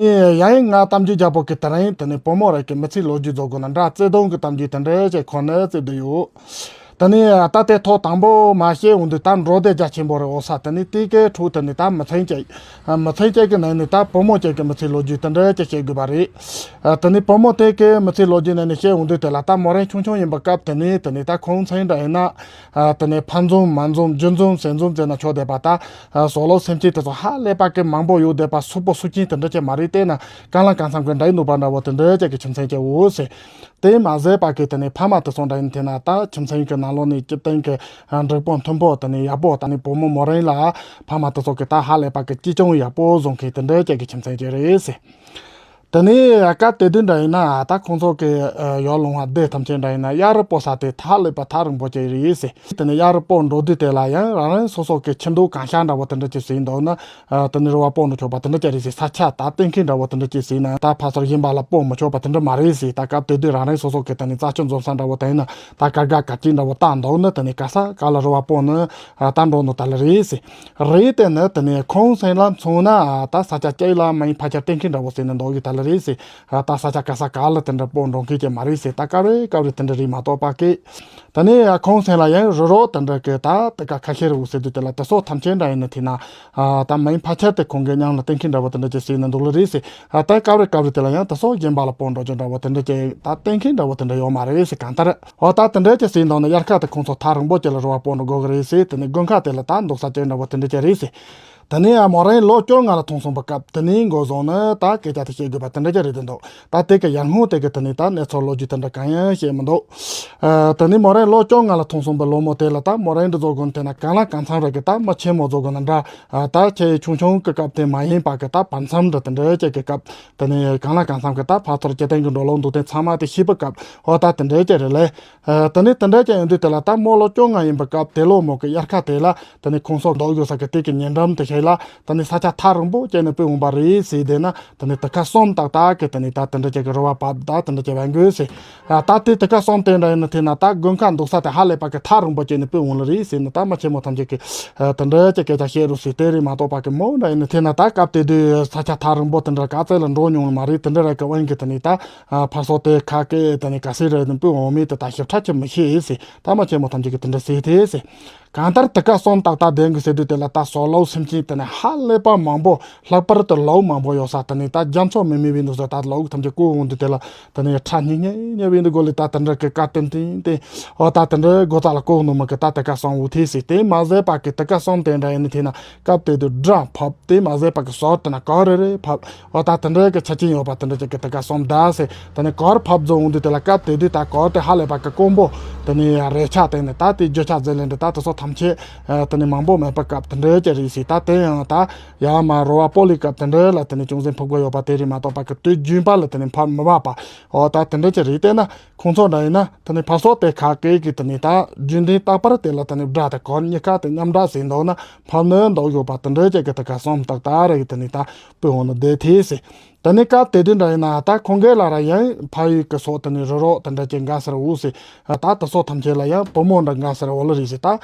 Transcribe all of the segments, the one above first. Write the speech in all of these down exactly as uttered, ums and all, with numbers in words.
ཡང་ཡང་ང་གཏམ་རྒྱུད་རྒྱག་པོ་གི་དེ་རིང་དེ་ནས་བུ་མོ་རེ་གི་མི་ཚེའི་ལོ་རྒྱུས་རྫོགས་དགོས་ན་འདྲ། བརྩེ་དུང་གི་གཏམ་རྒྱུད་དེ་འདྲ་ཅིག་ཁོ་ནས་བརྩེ་བསྡད་ཡོད། དེ་ནས་ད་དེ་ཐོག་དང་པོ་མ་བཤད་འོང་དུས་ད་འགྲོ་དེ་རྒྱ་ཆེན་པོ་རེད། འོ་ས་དེ་ནས་དེ་གའི་ཁྲོད་དེ་ནས་ད་མི་ཚན་ཅིག་མི་ཚན་ཅིག་གི་ནང་ནས་ད་བུ་མོ་ཅིག་གི་མི་ཚེའི་ལོ་རྒྱུས་དེ་འདྲ་ཅིག་བཤད་དགོས་པ་རེད། དེ་ནས་བུ་མོ་དེ་གའི་མི་ཚེའི་ལོ་རྒྱུས་ནང་ནས་བཤད་འོང་དུས་དེ་ལ་ད་མོ་རང་ཆུང་ཆུང་ཡིན་པ་སྐབས་དེ་ནས་དེ་ནས་ད་ཁོང་ཚན་འདྲ་ཡིན་ན། ཨ། དེ་ནས་ཕ་འཛོམས་མ་འཛོམས་རྒྱུ་འཛོམས་ཟས་འཛོམས་བྱས་ན་ཆོག་བསྡད་པ། ད་ཨ་སོག་ལོ་སེམས་ཅན་དེ་ཚོ་ཧ་ལས་པ་གི་མང་པོ་ཡོད་བསྡད་པ། སུ་པོ་སུ་ཅན་དེ་འདྲ་ཅིག་མ་རེད། དེ་ན་གང་ལ་གང་འཚམ་གི་འདྲ་ཡིན་ནོ་པ་འདྲ་བོ་དེ་འདྲ་ཅིག་གི་ཁྱིམ་མཚེས་ཀྱི་འོ་ཟེར། དེ་མ་ཟད་པ་གི་དེ་ནས་ཕ་མ་དེ་ཚོ་འདྲ་ཡིན་དེ་ན་ད་ཁྱིམ་མཚེས་ཀྱི་ནང་ལོགས་ནས་སྤྱི་བཏང་གི་ཨ་འགྲིག་པོ་མཐུན་པོ་དེ་ནས་ཡག་པོ། ད་ནི་བུ་མོ་མོ་རང་ལ་ཕ་མ་དེ་ཚོ་གི་ད་ཧ་ལས་པ་གི་གཅེས་སྐྱོང་ཡག་པོ་བཟོ་མཁན་དེ་འདྲ་ཅིག་གི་ཁྱིམ་མཚེས་ཀྱི་རེད་ཟེར། དེ་ནས་སྐབས་དེ་དུས་འདྲ་ཡིན་ན་ད་ཁོང་ཚོ་གི་ཨ་ཡར་ལུང་བ་བདེ་ཐམས་ཅད་འདྲ་ཡིན་ན་གཡའ་རུ་སྤོ་ས་དེ་ཐག་ལེགས་པ་ཐག་རིང་པོ་ཅིག་རེད་ཟེར། དེ་ནས་གཡའ་རུ་སྤོ་འགྲོ་དུས་དེ་ལ་ཡང་རང་རང་སོ་སོ་གི་ཁྱིམ་དུ་གང་ཤར་འདྲ་བོ་དེ་འདྲ་ཅིག་ཟིན་འདུག་ན། ཨ་དེ་ནས་རུ་བ་སྤོ་འགྲོ་ཆོག་པ་དེ་འདྲ་ཅིག་རེད་ཟེར། ས་ཆ་ད་གཏན་འཁེལ་འདྲ་བོ་དེ་འདྲ་ཅིག་ཟིན་ན་ད་ཕར་ཚུར་གཞན་པ་ལ་སྤོ་མི་ཆོག་པ་དེ་འདྲ་མ་རེད་ཟེར། ད་སྐབས་དེ་དུས་རང་རང་སོ་སོ་གི་དེ་ནས་རྩྭ་ཆུ་འཛོམས་ས་འདྲ་བོ་དེ་ཡིན་ན་ད་ག་ག་ག་ཅིག་འདྲ་བོ་བཏགས་འདུག་ན། དེ་ནས་ག་ས་ག་ལ་རུ་བ་སྤོ་ན་ཨ་ད་འགྲོ་ནོ་ད་ལ་རེད་ཟེར། རེད། དེ་ནི་དེ་ནས་ཁོང་སེང་ལ་མཚོན་ན་ཨ་ད་ས་ཆ་གཅིག་ལ་མིང་ཕལ་ཆེར་གཏན་འཁེལ་འདྲ་བོ་ཟེར་ནས་འདུག་གི་ད་ལ་རེད་ཟེར། ཨ་ད་ས་ཆ་ག་ས་ག་ལ་དེ་འདྲ་སྤོ་འགྲོ་མཁན་ཅིག་མ་རེད་ཟེར། ད་སྐབས་རེ་སྐབས་རེ་དེ་འདྲ་རེད་མ་གཏོགས་པ་གི། དེ་ནས་ཨ་ཁོང་སེང་ལ་ཡང་རུ་རོགས་དེ་འདྲ་གི་ད་དེ་ག་ཁ་ཤས་རེད་འོ་ཟེར་དུས་དེ་ལ་དེ་སོགས་ཐམས་ཅད་འདྲ་ཡིན་ན་དེ་ན་ཨ་ད་མིང་ཕལ་ཆེར་དེ་ཁོང་གི་མཉམ་ལ་གཏན་འཁེལ་འདྲ་བོ་དེ་འདྲ་ཅིག་ཟེར་ནས་འདུག་ལ་རེད་ཟེར། ཨ་ད་སྐབས་རེ་སྐབས་རེ་དེ་ལ་ཡང་དེ་སོགས་གཞན་པ་ལ་སྤོ་འགྲོ་རྒྱུ་འདྲ་བོ་དེ་འདྲ་ཅིག་ད་གཏན་འཁེལ་འདྲ་བོ་དེ་འདྲ་ཡོད་མ་རེད་ཟེར། གང་ལྟར། འོ་ད་དེ་འདྲ་ཅིག་ཟིན་དང་ནི་དབྱར་ཁ་དེ་ཁོང་ཚོ་ཐག་རིང་པོ་ཅིག་ལ་རུ་བ་སྤོ་འགྲོ་དགོས་ཀྱི་རེད་ཟེར། དེ་ནས་དགུན་ཁ་དེ་ལ་ད་འདུག་ས་ཅན་འདྲ་བོ་དེ་འདྲ་ཅིག་རེད་ཟེར། དེ་ནས་ཡང་མོ་རང་ལོ་བཅོ་ལྔ་ལ་ཐོན་སོང་པ་སྐབས་དེ་ནས་འགོ་བཟུང་ནས་ད་སྐད་ཆ་དེ་བཤད་དགོས་པ་དེ་འདྲ་ཅིག་རེད་དེ་འདུག་ད་དེ་གི་ཡར་སྔོན་དེ་གི་དེ་ནས་ད་གནས་ཚུལ་ལོ་རྒྱུས་དེ་འདྲ་གང་ཡང་བཤད་མི་འདུག་ཨ་དེ་ནས་མོ་རང་ལོ་བཅོ་ལྔ་ལ་ཐོན་སོང་པའི་ལོ་མོ་དེ་ལ་ད་མོ་རང་འདི་ཚོ་དགོན་དེ་ན་གང་ལ་གང་འཚམ་རེད་གི་ད་མི་ཆེན་མོ་ཚོ་དགོན་ན་འདྲ། ཨ་ད་ཁྱེད་ཆུང་ཆུང་གི་སྐབས་དེ་མ་ཡིན་པ་གི་ད་བར་མཚམས་འདྲ་དེ་འདྲ་ཅིག་གི་སྐབས། དེ་ནས་གང་ལ་གང་འཚམ་གི་ད་ཕར་ཚུར་སྤྱི་བཏང་གི་འགྲོ་ལུགས་འདུག་སྟེ་ཚང་མ་དེ་ཤེས་པའི་སྐབས། འོ་ད་དེ་འདྲའི་ཅིག་རེད་ལེ། ཨ་དེ་ནས་དེ་འདྲའི་ཅིག་ཡིན་དུས་དེ་ལ་ད་མོ་ལོ་བཅོ་ལྔ་ཡིན་པའི་སྐབས་དེ་ལོ་མོ་གི་དབྱར་ཁ་དེ་ལ་དེ་ནས་ཁོང་ཚོ་འདུག་ཡོད་ས་གི་དེ་གི་ཉེ་འགྲམ་དེ་ཤེས་ལ་དེ་ནས་ས་ཆ་ཐག་རིང་པོ་བྱས་ནས་སྤོས་འོང་པ་རེད་ཟེར། དེ་ན་དེ་ནས་དེ་ཁ་གསུམ་ཏག་ཏག་གི་དེ་ནས་ད་དེ་འདྲ་ཅིག་གི་རུ་བ་བབས་ད་དེ་འདྲ་ཅིག་བན་དགོས་ཟེར། ཨ་ད་དེ་དེ་ཁ་གསུམ་དེ་འདྲ་ཡིན་ན་དེ་ན་ད་དགུན་ཁ་འདུག་ས་དེ་ཧ་ལས་པ་གི་ཐག་རིང་པོ་བྱས་ནས་སྤོས་འོང་ལ་རེད་ཟེར་ནས་ད་མི་ཆེན་མོ་ཐམས་ཅད་ཀྱི་ཨ་དེ་འདྲ་ཅིག་སྐད་ཆ་བཤད་རོགས་ཟེར། དེ་རེད་མ་གཏོགས་པ་གི་མོ་འདྲ་ཡིན་ན་དེ་ན་ད་སྐབས་དེ་དུས་ས་ཆ་ཐག་རིང་པོ་དེ་འདྲ་ག་ཚད་ལ་འགྲོ་མྱོང་ལ་མ་རེད། དེ་འདྲ་ར་གི་དབང་གིས་དེ་ནས་ད་ཨ་ཕར་ཚུར་དེ་ཁ་སྐད་དེ་ནས་ག་ཚད་ར་ནས་སྤོས་འོང་མེད་དེ་ད་ཞིབ་ཕྲ་ཅིག་མི་ཤེས་ཟེར། ད་མི་ཆེན་མོ་ཐམས་ཅད་ཀྱིས་དེ་འདྲ་ཟེར་དེ་ཟེར། གང་ལྟར་དེ་ཁ་གསུམ་ཏག་ཏག་བསྡད་འདུག་ཟེར་དུས་དེ་ལ་ད་སོག་ལོ་སེམས་ཅན་དེ་ནས་ཧ་ལས་པ་མང་པོ། ལྷག་པར་དུ་ལོ་མང་པོ་ཡོད་ས་དེ་ནས་ད་རྒྱ་མཚོ་མི་མི་བིན་འདུག་ཟེར། ད་ལོ་ཐམས་ཅད་བསྐོར་འོང་དུས་དེ་ལ་དེ་ནས་ཁྲ་སྙིང་སྙིང་སྙིང་བིན་འདུག་གོ་ལེ། ད་དེ་འདྲ་གི་ཀ་ཏན་ཏན་ཏན། འོ་ད་དེ་འདྲ་སྒོ་རྩ་ལ་བསྐོར་འདུག་མི་གི་ད་དེ་ཁ་གསུམ་འོ་དེ་ཟེར། དེ་མ་ཟད་པ་གི་དེ་ཁ་གསུམ་དེ་འདྲ་ཡིན་ནི་དེ་ན་སྐབས་དེ་དུས་སྒྲ་ཕབ། དེ་མ་ཟད་པ་གི་ཟོར་དེ་ན་ག་རེ་རེ་ཕབ། འོ་ད་དེ་འདྲ་གི་ཆ་རྐྱེན་ཡོད་པ་དེ་འདྲ་ཅིག་གི་དེ་ཁ་གསུམ་ད་ཟེར། དེ་ནས་གར་ཕབ་རྫོང་འོང་དུས་དེ་ལ་སྐབས་དེ་དུས་ད་གར་དེ་ཧ་ལས་པ་གི་དཀོན་པོ། དེ་ནས་རས་ཆ་དེ་ནས་ད་དེ་རྒྱུ་ཆ་ཟེར་ལེན་འདྲ་ད་དེ་ཚོ་ཐམས་ཅད་དེ་ནས་མང་པོ་མེད་པ་སྐབས་དེ་འདྲ་ཅིག་རེད་ཟེར། ད་དེ་ཡང་ད་ཡར་མར་རུ་བ་སྤོ་ལེ་སྐབས་དེ་འདྲ་ལ་དེ་ནས་ཅུང་ཟད་ཕབ་དགོས་ཡོད་པ་དེ་རེད་མ་གཏོགས་པ་གི་དུས་རྒྱུན་པ་ལ་དེ་ནས་ཕབ་མི་བ་པ། འོ་ད་དེ་འདྲ་ཅིག་རེད། དེ་ན་ཁོང་ཚོ་འདྲ་ཡིན་ན་དེ་ནས་ཕར་ཚུར་དེ་ཁ་སྐད་ཀྱི་དེ་ནས་ད་རྒྱུན་ལྡན་རྟག་པར་དེ་ལ་དེ་ནས་སྒྲ་དེ་གར་གཉིས་ཀ་དེ་མཉམ་སྒྲ་ཟེར་འདུག་ན་ཕབ་ནི་འདུག་ཡོད་པ་དེ་འདྲ་ཅིག་གི་དེ་ཁ་གསུམ་ཏག་ཏག་རེད། དེ་ནས་ད་སྤོས་འོང་ནི་བསྡད་དེ་ཟེར། དེ་ནས་སྐབས་དེ་དུས་འདྲ་ཡིན་ན་ད་ཁོང་གི་ལ་ར་ཡང་ཕ་ཡུལ་གི་སོག་དེ་ནས་རུ་རོགས་དེ་འདྲ་ཅིག་འགའ་ཟེར་འོ་ཟེར། ད་དེ་སོགས་ཐམས་ཅད་ལ་ཡང་བུ་མོ་འདྲ་འགའ་ཟེར་འོ་ལ་རེད་ཟེར། ད་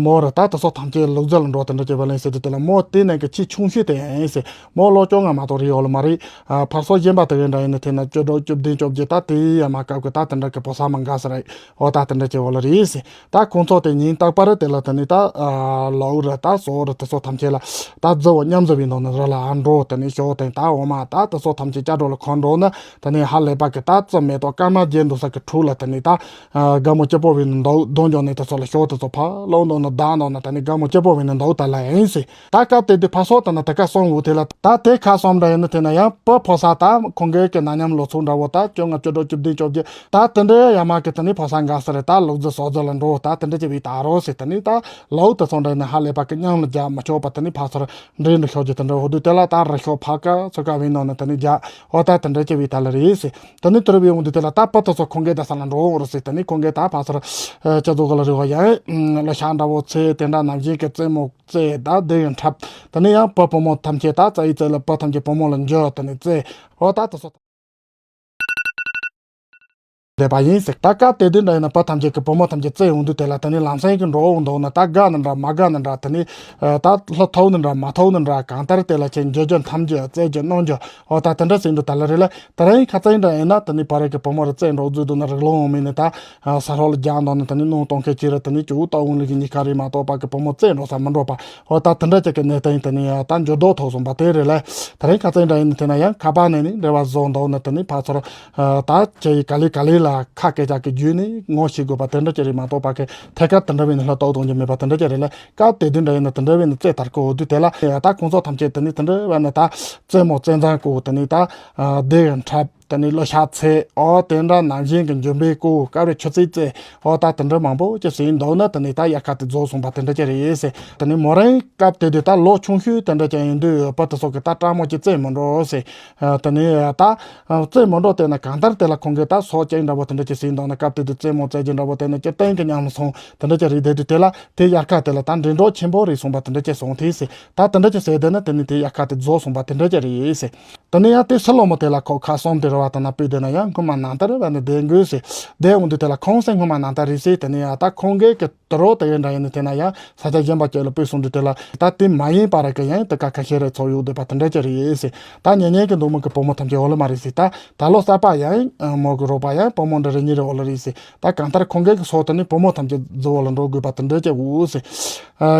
མོ་ར་ད་དེ་སོགས་ཐམས་ཅད་ལུག་རྫི་ལ་འགྲོ་དེ་འདྲ་ཅིག་བ་ལེན་ཟེར་དུས་དེ་ལ་མོ་དེ་ནང་གི་ཆེས་ཆུང་ཤོས་དེ་ཡང་ཡིན་ཟེར། མོ་ལོ་བཅོ་ལྔ་མ་གཏོགས་རེད་འོ་ལ་མ་རེད། ཕར་ཚུར་གཞན་པ་དེ་གའི་འདྲ་ཡིན་ན་དེ་ན་བཅུ་དྲུག་བཅུ་བདུན་བཅོ་བརྒྱད། ད་དེ་ཡ་མ་སྐབས་གི་ད་དེ་འདྲ་གི་བུ་ཚ་མ་འགའ་ཟེར་རེད། འོ་ད་དེ་འདྲ་ཅིག་འོ་ལ་རེད་ཟེར། ད་ཁོང་ཚོ་དེ་ཉིན་རྟག་པར་དེ་ལ་དེ་ནས་ད་ལོ་ར་ད་སོག་ར་དེ་ཚོ་ཐམས་ཅད་ལ་ད་རྫི་བོ་མཉམ་རྫི་བའི་ནང་ནས་ར་ལ་ཨ་འགྲོ་དེ་ནས་ཞོག་དེ་ད་འོ་མ་ད་དེ་ཚོ་ཐམས་ཅད་སྐྱ་གྲོགས་ལ་འཁོར་འགྲོ་ན་དེ་ནས་ཧ་ལས་པ་གི་ད་རྩི་མེ་ཏོག་སྐར་མ་བརྒྱད་འདུག་ས་གི་ཁྲོད་ལ་དེ་ནས་ད་དགའ་མོ་སྐྱིད་པོ་བའི་ནང་འདུག་གདོང་འཇོག་ནས་དེ་ཚོ་ལ་ཞོག་དེ་ཚོ་ཕ་ལོག་འདུག་ན་བདག་འདུག་ན་དེ་ནས་དགའ་མོ་སྐྱིད་པོ་བའི་ནང་འདུག་ད་ལ་ཡིན་ཟེར། ད་སྐབས་དེ་དུས་ཕ་སོག་དང་ན་དེ་ཁ་གསུམ་འོ་དེ་ལ་ད་དེ་ཁ་གསུམ་འདྲ་ཡིན་ན་དེ་ན་ཡང་བུ་ཕོ་ས་ད་ཁོང་གི་གི་ན་མཉམ་ལོ་ཚོགས་འདྲ་བོ་ད་བཅོ་ལྔ་བཅུ་དྲུག་བཅུ་བདུན་བཅོ་བརྒྱད། ད་དེ་འདྲའི་ཡ་མ་གི་དེ་ནས་ཕོ་ས་འགའ་ཟེར་རེད། ད་ལུག་རྫི་སོག་རྫི་ལ་འགྲོ་ད་དེ་འདྲ་ཅིག་བས་ད་རོགས་ཟེར། དེ་ནས་ད་ལོ་དེ་ཚོ་འདྲ་ཡིན་ན་ཧ་ལས་པ་གི་མཉམ་ལ་རྒྱག་མི་ཆོག་པ་དེ་ནས་ཕ་སོར་འདྲེ་འདྲ་ཤོག་ཅིག་དེ་འདྲ་འོ་དུས་དེ་ལ་ད་རི་ཤོག་ཕ་ཀ་ཚོ་ཀ་བའི་ནང་ན་དེ་ནས་རྒྱག་འོ་ད་དེ་འདྲ་ཅིག་བས་ད་ལ་རེད་ཟེར། དེ་ནས་དེ་རུ་བའི་འོ་དུས་དེ་ལ་ད་བུ་དེ་ཚོ་ཁོང་གི་ད་ས་ལ་འགྲོ་འོ་རོགས་ཟེར། དེ་ནས་ཁོང་གི་ད་ཕ་སོར་ཅི་ཚོ་ག་ལ་རི་བ་ཡ་ལ་ཤ་འདྲ་བོ་ཚེ་དེ་འདྲ་ནམ་བཞིན་གི་རྩེད་མོ། རྩེ་ད་དེ་ཡང་འཁྲབ། དེ་ནས་ཡང་བུ་བུ་མོ་ཐམས་ཅད་ད་རྩ་ཡི་རྩེ་ལ་བུ་ཐམས་ཅད་བུ་མོ་ལ་འཇོ་དེ་ནས་རྩེ། འོ་ད་དེ་ཚོ། བསྡད་པ་ཡིན་ཟེར། ད་སྐབས་དེ་དུས་འདྲ་ཡིན་ན་བུ་ཐམས་ཅད་ཀྱི་བུ་མོ་ཐམས་ཅད་བཙལ་ཡོང་དུས་དེ་ལ་དེ་ནི་ལམ་སེང་གི་འགྲོ་འོང་འདུག་ན་ད་དགའ་ནི་འདྲ་མ་དགའ་ནི་འདྲ་དེ་ནི་ད་ལྷ་ཐུག་ནི་འདྲ་མ་ཐུག་ནི་འདྲ་གང་ལྟར་དེ་ལ་ཁྱེད་འགྱོ་རྒྱུ་འཐམ་རྒྱུ་བཙལ་རྒྱུ་གནོང་རྒྱུ་འོ་ད་དེ་འདྲ་ཟེར་འདུག་ད་ལ་རེད་ལ། དེ་རིང་ཁ་སང་འདྲ་ཡིན་ན་དེ་ནི་བུ་རེ་གི་བུ་མོ་རེ་བཙལ་འགྲོ་རྫུས་འདུག་ན་རིགས་ལོང་འོང་མིན་ནི་ད་ས་ཧྲོ་ལ་རྒྱག་འདུག་ན་དེ་ནི་སྣུམ་གཏོང་མཁན་གཅིག་རེ་དེ་ནི་ཇོ་བོ་ཏོག་འོང་ལུགས་ཀྱི་གཉིས་ཀ་རེད་མ་གཏོགས་པ་གི་བུ་མོ་བཙལ་འགྲོ་ས་མི་འགྲོ་པ་འོ་ད་དེ་འདྲ་ཅིག་གི་གནས་སྟངས་དེ་ནི་ད་འགྱུར་ལྡོག་ཐུག་སོང་པ་དེ་རེད་ལ། དེ་རིང་ཁ་སང་འདྲ་ཡིན་ནི་དེ་ན་ཡང་ཁ་པར་ནས་ནི་འབྲེལ་བ་བཟོ་འདུག་ན་དེ་ནི་ཕར་ཚུར་ད་ཁྱེད་ཡི་ག་ལེ་ག་ལེ་ལ་ཁ་སྐད་ཆ་གི་བརྒྱུད་ནས་ངོ་ཤེས་དགོས་པ་དེ་འདྲ་ཅིག་རེད་མ་གཏོགས་པ་གི་ཐད་ཀར་དེ་འདྲ་བས་ནི་ལྷ་ཐུག་གཏོང་རྒྱུ་མེད་པ་དེ་འདྲ་ཅིག་རེད་ལ། སྐབས་དེ་དུས་འདྲ་ཡིན་ན་དེ་འདྲ་བས་ནི་བཙལ་དར་གོ་འོ་དུས་དེ་ལ་ད་ཁོང་ཚོ་ཐམས་ཅད་དེ་ནི་དེ་འདྲ་བས་ནི་ད་རྩེད་མོ་རྩེད་མཚམས་གོ་དེ་ནི་ད་སྡེ་འཁྲབ་དེ་ནི་གླུ་ཤག་ཚེ་འོ་དེ་འདྲ་ནང་བཞིན་གྱི་འཇུམ་པའི་སྐུ་དཀར་བའི་ཆུ་ཚོད་རྩེ་འོ་ད་དེ་འདྲ་མང་པོ་ཅིག་ཟིན་འདུག་ན་དེ་ནི་ད་དབྱར་ཁ་དེ་རྫོགས་སོང་པ་དེ་འདྲ་ཅིག་རེད་ཟེར། དེ་ནི་མོ་རང་སྐབས་དེ་དུས་ད་ལོ་ཆུང་ཤོས་དེ་འདྲ་ཅིག་ཡིན་དུས་བུ་དེ་ཚོ་གི་ད་སྤྲང་མོ་ཅིག་རྩེད་མི་འགྲོ་ཟེར། དེ་ནི་ད་རྩེད་མི་འགྲོ་དེ་ན་གང་ལྟར་དེ་ལ་ཁོང་གི་ད་སོ་ཅིག་འདྲ་པོ་དེ་འདྲ་ཅིག་ཟིན་འདུག་ན་སྐབས་དེ་དུས་རྩེད་མོ་རྩེད་རྒྱུ་འདྲ་པོ་དེ་ནི་སྤྱིར་བཏང་གི་ཉམས་སོང་དེ་འདྲ་ཅིག་རེད། དེ་དུས་དེ་ལ་དེ་དབྱར་ཁ་དེ་ལ་ད་འགྲིམ་འགྲུལ་ཆེན་པོ་རེད་སོང་པ་དེ་འདྲ་ཅིག་སོང་དེ་ཟེར། ད་དེ་འདྲ་ཅིག་ཟེར་དེ་ན་དེ་ནི་དེ་དབྱར་ཁ་དེ་རྫོགས་སོང་པ་དེ་འདྲ་ཅིག་རེད་ཟེར། དེ་ནས་ཡང་དེ་སུ་ལོ་མོ་དེ་ལ་ཁོ་ཁ་གསུམ་དེ་རེ་བ་དང་ན་སྤུས་དེ་ན་ཡང་སྔོན་མ་ནང་ལྟར་བ་ནི་བསྡད་དགོས་ཟེར། བསྡད་འོང་དུས་དེ་ལ་ཁོང་སེང་སྔོན་མ་ནང་ལྟར་རེད་ཟེར། དེ་ནས་ཡང་ད་ཁོང་གིས་གི་དུ་རོ་དེ་གའི་འདྲ་ཡིན་ནི་དེ་ན་ཡང་ས་ཆ་གཞན་པ་ཅིག་ལ་སྤོས་སོང་དུས་དེ་ལ་ད་དེ་མ་ཡིན་པ་ར་གི་ཡང་དེ་ཀ་ཁ་ཤས་རེ་ཚོགས་ཡོད་དེ་པ་དེ་འདྲ་ཅིག་རེད་ཟེར། ད་ཉེ་ཉེ་གི་འདུག་མོ་གི་བུ་མོ་ཐམས་ཅད་འོ་ལ་མ་རེད་ཟེར། ད་ད་ལོ་གསར་པ་ཡང་མོ་གི་རོགས་པ་ཡང་བུ་མོ་འདྲ་རེ་གཉིས་རེ་འོ་ལ་རེད་ཟེར། ད་གང་ལྟར་ཁོང་གི་གི་སོགས་དེ་ནི་བུ་མོ་ཐམས་ཅད་རྫི་བོ་ལ་འགྲོ་དགོས་པ་དེ་འདྲ་ཅིག་འོ་ཟེར།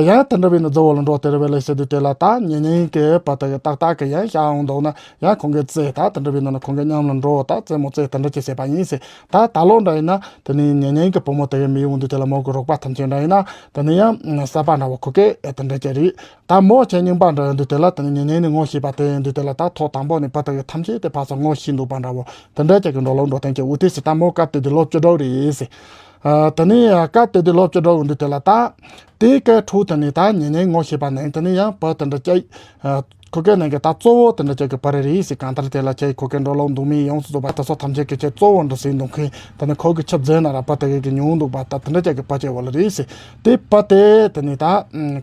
ཡང་དེ་འདྲ་བས་ན་རྫི་བོ་ལ་འགྲོ་དེ་རེ་བས་ལ་ཟེར་དུས་དེ་ལ་ད་ཉེ་ཉེ་གི་བུ་དེ་གི་ཏག་ཏག་གི་ཡང་ཤ་འོང་འདུག་ན་ཡང་ཁོང་གི་རྩེ་ད་དེ་འདྲ་བས་ན་ན་ཁོང་གི་མཉམ་ལ་འགྲོ་ད་རྩེད་མོ་རྩེ་དེ་འདྲ་ཅིག་བྱས་པ་ཡིན་ཟེར། ད་ད་ལོ་འདྲ་ཡིན་ན་དེ་ནི་ཉེ་ཉེ་གི་བུ་མོ་དེ་གི་མི་ཡོང་དུས་དེ་ལ་མོ་གི་རོགས་པ་ཐམས་ཅད་འདྲ་ཡིན་ན་དེ་ནི་ཡང་གསར་པ་འདྲ་བོ་ཁོ་གི་དེ་འདྲ་ཅིག་རེད། ད་མོ་ཁྱེད་རྙིང་པ་འདྲ་ཡོང་དུས་དེ་ལ་དེ་ནི་ཉེ་ཉེ་ནི་ངོ་ཤེས་པ་དེ་ཡིན་དུས་དེ་ལ་ད་ཐོག་དང་པོ་ནས་བུ་དེ་གི་ཐམས་ཅད་དེ་ཕར་ཚུར་ངོ་ཤེས་འདུག་པ་འདྲ་བོ་དེ་འདྲ་ཅིག་གི་འགྲོ་ལོག་འགྲོ་སྟངས་ཀྱི་འུ་དེ་སི་ད་མོ་སྐབས་དེ་དུས་ལོ་བཅུ་དྲུག་རེད་ཟེར། ཨ། དེ་ནས་སྐབས་དེ་དུས་ལོ་བཅུ་དྲུག་འདི་དེ་ལ་ད། དེ་གའི་འཕྲོ་དེ་ནས་ད་ཉེ་ཉེ་ངོ་ཤེས་པ་ནང་དེ་ནས་ཡང་བུ་དེ་འདྲ་སྐྱེས། ཨ། ཁོ་གའི་ནང་གི་ད་གཙོ་བོ་དེ་འདྲ་ཅིག་གི་བུ་རེ་རེད་ཟེར། གང་ལྟར་དེ་ལ་ཁྱེད་ཁོ་གའི་འགྲོ་ལོག་འདུག་མིན་ཡོངས་སུ་རྫོགས་པ་དེ་ཚོ་ཐམས་ཅད་ཀྱི་ཁྱེད་གཙོ་བོ་འདྲ་ཟེར་འདུག་མཁན་དེ་ནས་ཁོ་གི་ཆུ་རྫས་ན་ར་བུ་དེ་གའི་གི་ཉུང་འདུག་པ་ད་དེ་འདྲ་ཅིག་གི་བུ་སྐྱེས་བ་ལ་རེད་ཟེར། དེ་བུ་དེ་དེ་ནས་ད་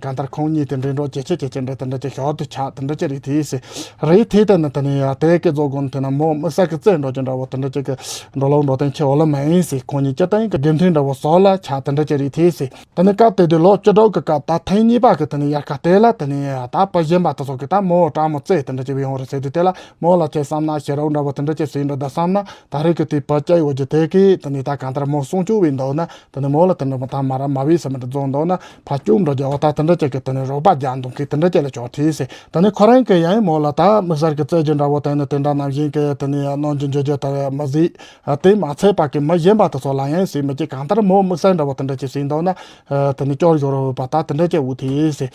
གང་ལྟར་ཁོང་གཉིས་དེ་འདྲའི་འགྲོ་ཇེ་ཆེ་ཇེ་ཆེ་འདྲ་དེ་འདྲ་ཅིག་ཞོར་དུ་ཆགས་དེ་འདྲ་ཅིག་རེད་དེ་ཟེར། རེད་དེ་དེ་ནས་དེ་ནས་ཡ་དེ་གའི་རྫོགས་དགོས་ནས་དེ་ན་མོ་དམིགས་བསལ་གི་རྩེད་འགྲོ་རྒྱུ་འདྲ་བོ་དེ་འདྲ་ཅིག་གི་འགྲོ་ལོག་འགྲོ་སྟངས་ཁྱེད་འོ་ལ་མ་ཡིན་ཟེར། ཁོང་གཉིས་སྤྱིར་བཏང་གི་དགེ་མཐུན་འདྲ་བོ་བཟོ་ལ་ཆགས་དེ་འདྲ་ཅིག་རེད་དེ་ཟེར། དེ་ནས་སྐབས་དེ་དུས་ལོ་བཅུ་དྲུག་གི་སྐབས་ད་ཐེངས་གཉིས་པ་གི་དེ་ནས་དབྱར་ཁ་དེ་ལ་དེ་ནས་ད་བུ་གཞན་པ་དེ་ཚོ་གི་ད་མོ་སྤྲང་མོ་རྩེ་དེ་འདྲ་ཅིག་བུ་ཡོང་རེད་ཟེར་དུས་དེ་ལ་མོ་ལ་ཁྱེད་བསམ་ན་ཞེ་རོགས་འདྲ་བོ་དེ་འདྲ་ཅིག་ཟེར་འགྲོ་ད་བསམ་ན་ད་རེས་གི་དེ་བུ་སྐྱེས་འོ་ཇི་དེ་གི་དེ་ནས་ད་གང་ལྟར་མོ་སྲུང་སྐྱོབ་བྱས་འདུག་ན་དེ་ནས་མོ་ལ་དེ་འདྲ་མོ་ད་མ་ར་མ་བས་ཟེར་མི་འདྲ་རྫོགས་འདུག་ན་ཕར་སྐྱོབ་འགྲོ་རྒྱུ་འོ་ད་དེ་འདྲ་ཅིག་གི་དེ་ནས་རོགས་པ་རྒྱག་འདུག་མཁན་དེ་འདྲ་ཅིག་ལ་ཆོག་དེ་ཟེར། དེ་ནས་ཁོ་རང་གི་ཡང་མོ་ལ་ད་དམིགས་བསལ་གི་རྩེད་རྒྱུ་འདྲ་བོ་དེ་ནས་དེ་འདྲ་ནང་བཞིན་གི་དེ་ནས་གནོད་རྒྱུ་འཇུ་རྒྱུ་ད་མི་གཟིགས། དེ་མ་ཚད་པ་གི་མི་གཞན་པ་དེ་ཚོ་ལ་ཡང་ཟེར་མི་གཅིག་གང་ལྟར་མོ་དམིགས་བསལ་འདྲ་བོ་དེ་འདྲ་ཅིག་ཟིན་འདུག་ན། དེ་ནས་སྐྱོར་ཡོང་རོགས་པ་ད་དེ་འདྲ་ཅིག་འུ་དེ་ཟེར།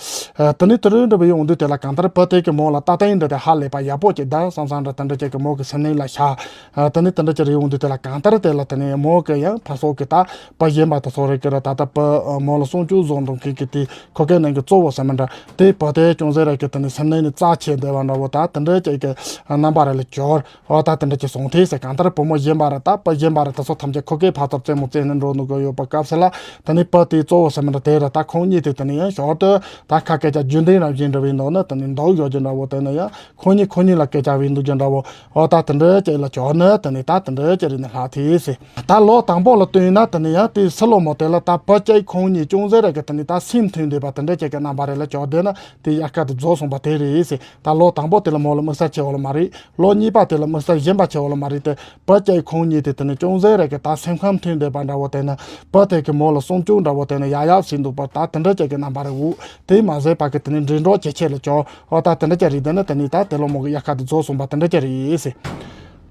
དེ་ནས་དེ་རིང་འདྲ་བོ་ཡོང་དུས་དེ་ལ་གང་ལྟར་བུ་དེ་གི་མོ་ལ་ད་ལྟ་ཡིན་འདྲ་དེ་ཧ་ལས་པ་ཡག་པོ་ཅིག་ད་བསམ་བསམ་འདྲ་དེ་འདྲ་ཅིག་གི་མོ་གི་སེམས་ནང་ལ་ཤར། དེ་ནས་དེ་འདྲ་ཅིག་རེ་ཡོང་དུས་དེ་ལ་གང་ལྟར་དེ་ལ་དེ་ནས་མོ་གི་ཡང་ཕར་ཚུར་གི་ད་བུ་གཞན་པ་དེ་ཚོ་རེ་གི་ར་ད་ལྟ་བུ་མོ་ལ་སྲུང་སྐྱོབ་བཟོ་འདུག་མཁན་གི་དེ་ཁོ་གའི་ནང་གི་གཙོ་བོ་ཟེར་མི་འདྲ་དེ་བུ་དེ་ཅུང་ཟད་རེ་གི་དེ་ནས་སེམས་ནང་ནས་རྩ་ཆེ་བསྡད་པ་འདྲ་བོ་ད་དེ་འདྲ་ཅིག་གི་རྣམ་པ་རེ་ལ་གྱུར། འོ་ད་དེ་འདྲ་ཅིག་སོང་དེ་ཟེར། གང་ལྟར་བུ་མོ་གཞན་པ་ར་ད་བུ་གཞན་པ་ར་ད་ཚོ་ཐམས་ཅད་ཁོ་གའི་ཕར་ཚུར་རྩེད་མོ་རྩེ་ནས་འགྲོ་འདུག་གི་ཡོད་པ་སྐབས་སུ་ལ་དེ་ནས་བུ་དེ་གཙོ་བོ་ཟེར་མི་འདྲ་དེ་ར་ད་ཁོང་གཉིས་དེ་དེ་ནས་ཡང་ཞོར་དུ་ད་ཁ་སྐད་ཆ་རྒྱུན་ལྡན་རང་བཞིན་འདྲ་བའི་ནང་ན་དེ་ནས་འདུག་ཡོད་ཀྱི་འདྲ་བོ་དེ་ནས་ཡང་ཁོང་གཉིས་ཁོང་གཉིས་ལ་སྐད་ཆ་བས་འདུག་ཀྱི་འདྲ་བོ། འོ་ད་དེ་འདྲ་ཅིག་ལ་ཆོག་ནི་དེ་ནས་ད་དེ་འདྲ་ཅིག་རེད་ནི་ལྷག་དེ་ཟེར། ད་ལོ་དང་པོ་ལ་བསྟུན་ན་དེ་ནས་ཡང་དེ་སུ་ལོ་མོ་དེ་ལ་ད་བུ་སྐྱེས་ཁོང་གཉིས་ཅུང་ཟད་རེ་གི་དེ་ནས་ད་སེམས་མཐུན་བསྡད་པ་དེ་འདྲ་ཅིག་གི་རྣམ་པ་རེ་ལ་ཆོག་བསྡད་ན་དེ་དབྱར་ཁ་དེ་རྫོགས་སོང་པ་དེ་རེད་ཟེར། ད་ལོ་དང་པོ་དེ་ལ་མོ་ལ་དམིགས་བསལ་ཆེ་བ་ལ་མ་རེད། ལོ་གཉིས་པ་དེ་ལ་དམིགས་བསལ་གཞན་པ་ཆེ་བ་ལ་མ་རེད་དེ། བུ་སྐྱེས་ཁོང་གཉིས་དེ་དེ་ནས་ཅུང་ཟད་རེ་གི་ད་སེམས་ཁམས་མཐུན་བསྡད་པ་འདྲ་བོ་དེ་ནས་བུ་དེ་གི་མོ་ལ་སྲུང་སྐྱོབ་འདྲ་བོ་དེ་ནས་ཡག་ཡག་བྱས་འདུག་པ་ད་དེ་འདྲ་ཅིག་གི་རྣམ་པ་རེད། འོ་དེ་མ་ཟད་པ་གི་དེ་ནས་འགྲིམ་འགྲུལ་ཇེ་ཆེ་ལ་བྱུང་། འོ་ད་དེ་འདྲ་ཅིག་རེད། དེ་ནས་དེ་ནས་ད་དེ་ལོ་མོ་གི་དབྱར་ཁ་དེ་རྫོགས་སོང་པ་དེ་འདྲ་ཅིག་རེད་ཟེར།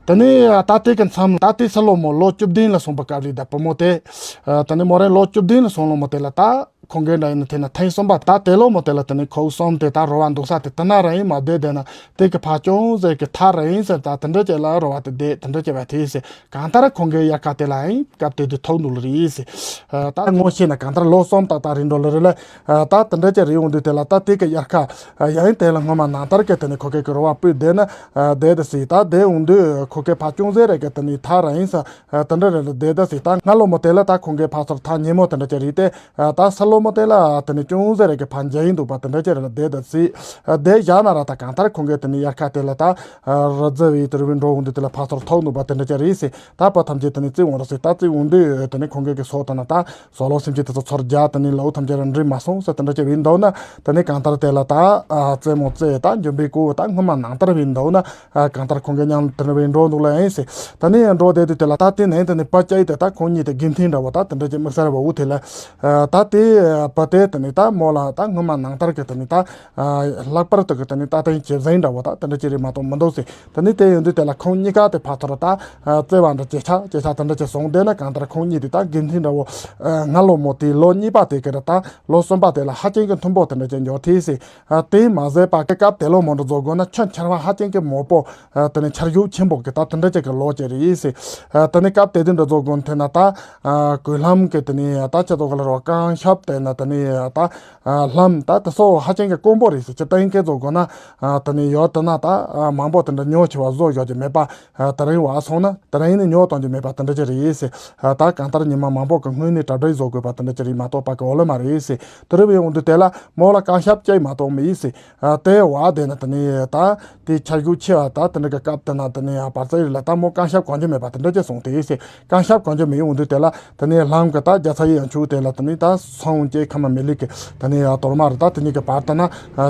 དེ་ནས་ད་དེ་གི་མཚམས་ད་དེ་སུ་ལོ་མོ་ལོ་བཅུ་བདུན་ལ་སོང་པ་སྐབས་རེད། ད་བུ་མོ་དེ་དེ་ནས་མོ་རང་ལོ་བཅུ་བདུན་ལ་སོང་ལོ་མོ་དེ་ལ་ད། ཁོང་གིས་འདྲ་ཡིན་ན་དེ་ན་ཐེངས་གསུམ་པ་ད་དེ་ལོ་མོ་དེ་ལ་དེ་ནས་ཁོ་གསུམ་དེ་ད་རོ་བ་འདུག་ས་དེ་དེ་ན་ར་ཡིན་མ་བསྡད་དེ་ན་དེ་གི་ཕ་ཅུང་ཟེར་གི་ཐ་ར་ཡིན་ཟེར་ད་དེ་འདྲ་ཅིག་ལ་རོ་བ་དེ་བསྡད་དེ་འདྲ་ཅིག་བ་དེ་ཟེར། གང་ལྟར་ཁོང་གི་དབྱར་ཁ་དེ་ལ་ཡིན་སྐབས་དེ་དུས་ཐོག་འདུག་ལ་རེད་ཟེར། ད་ངོ་ཤེས་ན་གང་ལྟར་ལོ་གསུམ་ཏག་ཏག་རིང་འགྲོ་ལ་རེད་ལ། ད་དེ་འདྲ་ཅིག་རེད་ཡོང་དུས་དེ་ལ་ད་དེ་གི་དབྱར་ཁ་ཡིན་དེ་ལ་སྔོན་མ་ནང་ལྟར་གི་དེ་ནས་ཁོ་གི་གི་རོ་བ་སྤུས་བསྡད་ན་བསྡད་དེ་ཟེར། ད་བསྡད་ཡོང་དུས་ཁོ་གི་ཕ་ཅུང་ཟེར་རེད་གི་དེ་ནས་ཐ་ར་ཡིན་ས། དེ་འདྲ་རེད་ལ་བསྡད་ད་ཟེར། ད་སྔ་ལོ་མོ་དེ་ལ་ད་ཁོང་གི་ཕ་ཚོར་ཐག་ཉེ་མོ་དེ་འདྲ་ཅིག་རེད་དེ། ད་ས་ལོ། སློབ་མ་དེ་ལ་དེ་ནས་ཅུང་ཟད་རེ་གི་ཕར་མཇལ་ཡིན་འདུག་པ་དེ་འདྲ་ཅིག་རེད་ལ། བསྡད་ད་སྲིད་བསྡད་བཞག་ན་ར་ད་གང་ལྟར་ཁོང་གིས་དེ་ནས་དབྱར་ཁ་དེ་ལ་ད་རི་རྫི་བའི་དེ་རུ་བའི་འགྲོ་འོང་དུས་དེ་ལ་ཕར་ཚུར་ཐུག་འདུག་པ་དེ་འདྲ་ཅིག་རེད་ཟེར། ད་བུ་ཐམས་ཅད་དེ་ནས་བརྩི་འོང་ར་ཟེར། ད་བརྩི་འོང་དུས་དེ་ནས་ཁོང་གིས་གི་སོ་དང་ན་ད་སོ་ལོ་སེམས་ཅན་དེ་ཚོ་ཚུར་རྒྱག་དེ་ནས་ལོ་ཐམས་ཅད་ར་འགྲིག་མ་སོང་ཟེར་དེ་འདྲ་ཅིག་བས་འདུག་ན། དེ་ནས་གང་ལྟར་དེ་ལ་ད་རྩེད་མོ་རྩེ་ད་འཇོན་པའི་སྐུ་ད་སྔོན་མ་ནང་ལྟར་བས་འདུག་ན། ཨ། གང་ལྟར་ཁོང་གི་མཉམ་དུ་རེ་བའི་འགྲོ་འདུག་ལ་ཡིན་ཟེར། ད་ནི་འགྲོ་བསྡད་དུས་དེ་ལ་ད་དེ་ནས་དེ་ནི་བུ་སྐྱེས་དེ་ད་ཁོང་གཉིས་དེ་དགེ་མཐུན་འདྲ་བོ་ད་དེ་འདྲ་ཅིག་དམིགས་བསལ་བ་འུ་དེ་ལ། ཨ། ད་དེ་བུ་དེ་དེ་ནི་ད་མོ་ལ་ད་སྔོན་མ་ནང་ལྟར་གི་དེ་ནི་ད། ཨ། ལྷག་པར་དུ་གི་དེ་ནི་ད་དེ་ཇེ་བཟང་འདྲ་བོ་ད་དེ་འདྲ་ཅིག་རེད་མ་གཏོགས་མི་འདུག་ཟེར། དེ་ནི་དེ་ཡིན་དུས་དེ་ལ་ཁོང་གཉིས་ཀ་དེ་ཕར་ཚུར་ད། ཨ། བརྩེ་བ་འདྲ་ཇེ་ཆག་ཇེ་ཆག་དེ་འདྲ་ཅིག་སོང་བསྡད་ན། གང་ལྟར་ཁོང་གཉིས་དེ་ད་དགེ་མཐུན་འདྲ་བོ། ཨ། སྔ་ལོ་མོ་དེའི་ལོ་གཉིས་པ་དེ་གི་ར་ད་ལོ་གསུམ་པ་དེ་ལ་ཧ་ཅང་གི་མཐུན་པོ་དེ་འདྲ་ཅིག་འགྱུར་ཐལ་ཟེར། ཨ། དེ་མ་ཟད་པ་གི་སྐབས་དེ་ལོ་མོ་འདྲ་བཟོ་དགོས་ན་ཆུ་འཁྱར་བ་ཧ་ཅང་གི་མོད་པོ། ཨ། དེ་ནས་ཆར་ཞོད་ཆེན་པོ་གི་ད་དེ་འདྲ་ཅིག་གི་ལོ་ཅིག་རེད་ཟེར། ཨ། དེ་ནས་སྐབས་དེ་དུས་འདྲ་བཟོ་དགོས་ན་དེ་ན་ད། ཨ། གོས་ལྷམ་གི་དེ་ནས་ད་ཆ་ཚོ་ག་ལ་རོ་རྐང་ཤབ་དེ་ན་དེ་ནས་ད། ཨ། ལྷམ་ད་དེ་སོགས་ཧ་ཅང་གི་དཀོན་པོ་རེད་ཟེར། སྤྱིར་བཏང་གི་བཟོ་དགོས་ན། ཨ། དེ་ནས་ཡོད་དེ་ན་ད། ཨ། མང་པོ་དེ་འདྲ་ཉོ་ཆེ་བ་བཟོ་ཡོད་ཀྱི་མེད་པ། ཨ། དེ་རིང་བ་སོང་ན་དེ་རིང་ནི་ཉོ་གཏོང་རྒྱུ་མེད་པ་དེ་འདྲ་ཅིག་རེད་ཟེར། ཨ། ད་གང་ལྟར་ཉི་མ་མང་པོ་གི་སྔོན་ནས་གྲ་སྒྲིག་བཟོ་དགོས་པ་དེ་འདྲ་ཅིག་རེད་མ་གཏོགས་པ་གི་འོ་ལོ་མ་རེད་ཟེར། དེ་རུ་བའི་འོང་དུས་དེ་ལ་མོ་ལ་རྐང་ཤབ་ཅིག་མ་གཏོགས་མེད་ཟེར། ཨ། དེ་བ་དེ་ན་དེ་ནས་ད་དེ་ཆར་ཞོད་ཆེ་བ་ད་དེ་འདྲ་གི་སྐབས་དེ་ན་དེ་ནས་བར་ཚ་ཡི་ལ་ད་མོ་རྐང་ཤབ་གོན་རྒྱུ་མེད་པ་དེ་འདྲ་ཅིག་སོང་དེ་ཟེར། རྐང་ཤབ་གོན་རྒྱུ་མེད་འོང་དུས་དེ་ལ་དེ་ནས་ལྷམ་གི་ད་རྒྱ་ཚ་ཡི་ཡང་ཆུ་དེ་ལ་དེ་ནས་ད་སོང་ཅེས་ཁ་མ་མི་ལིག་གི་དེ་ནས་ཡ་དོར་མ་རེད། ད་དེ་གཉིས་ཀྱི་བར་དུ་ན་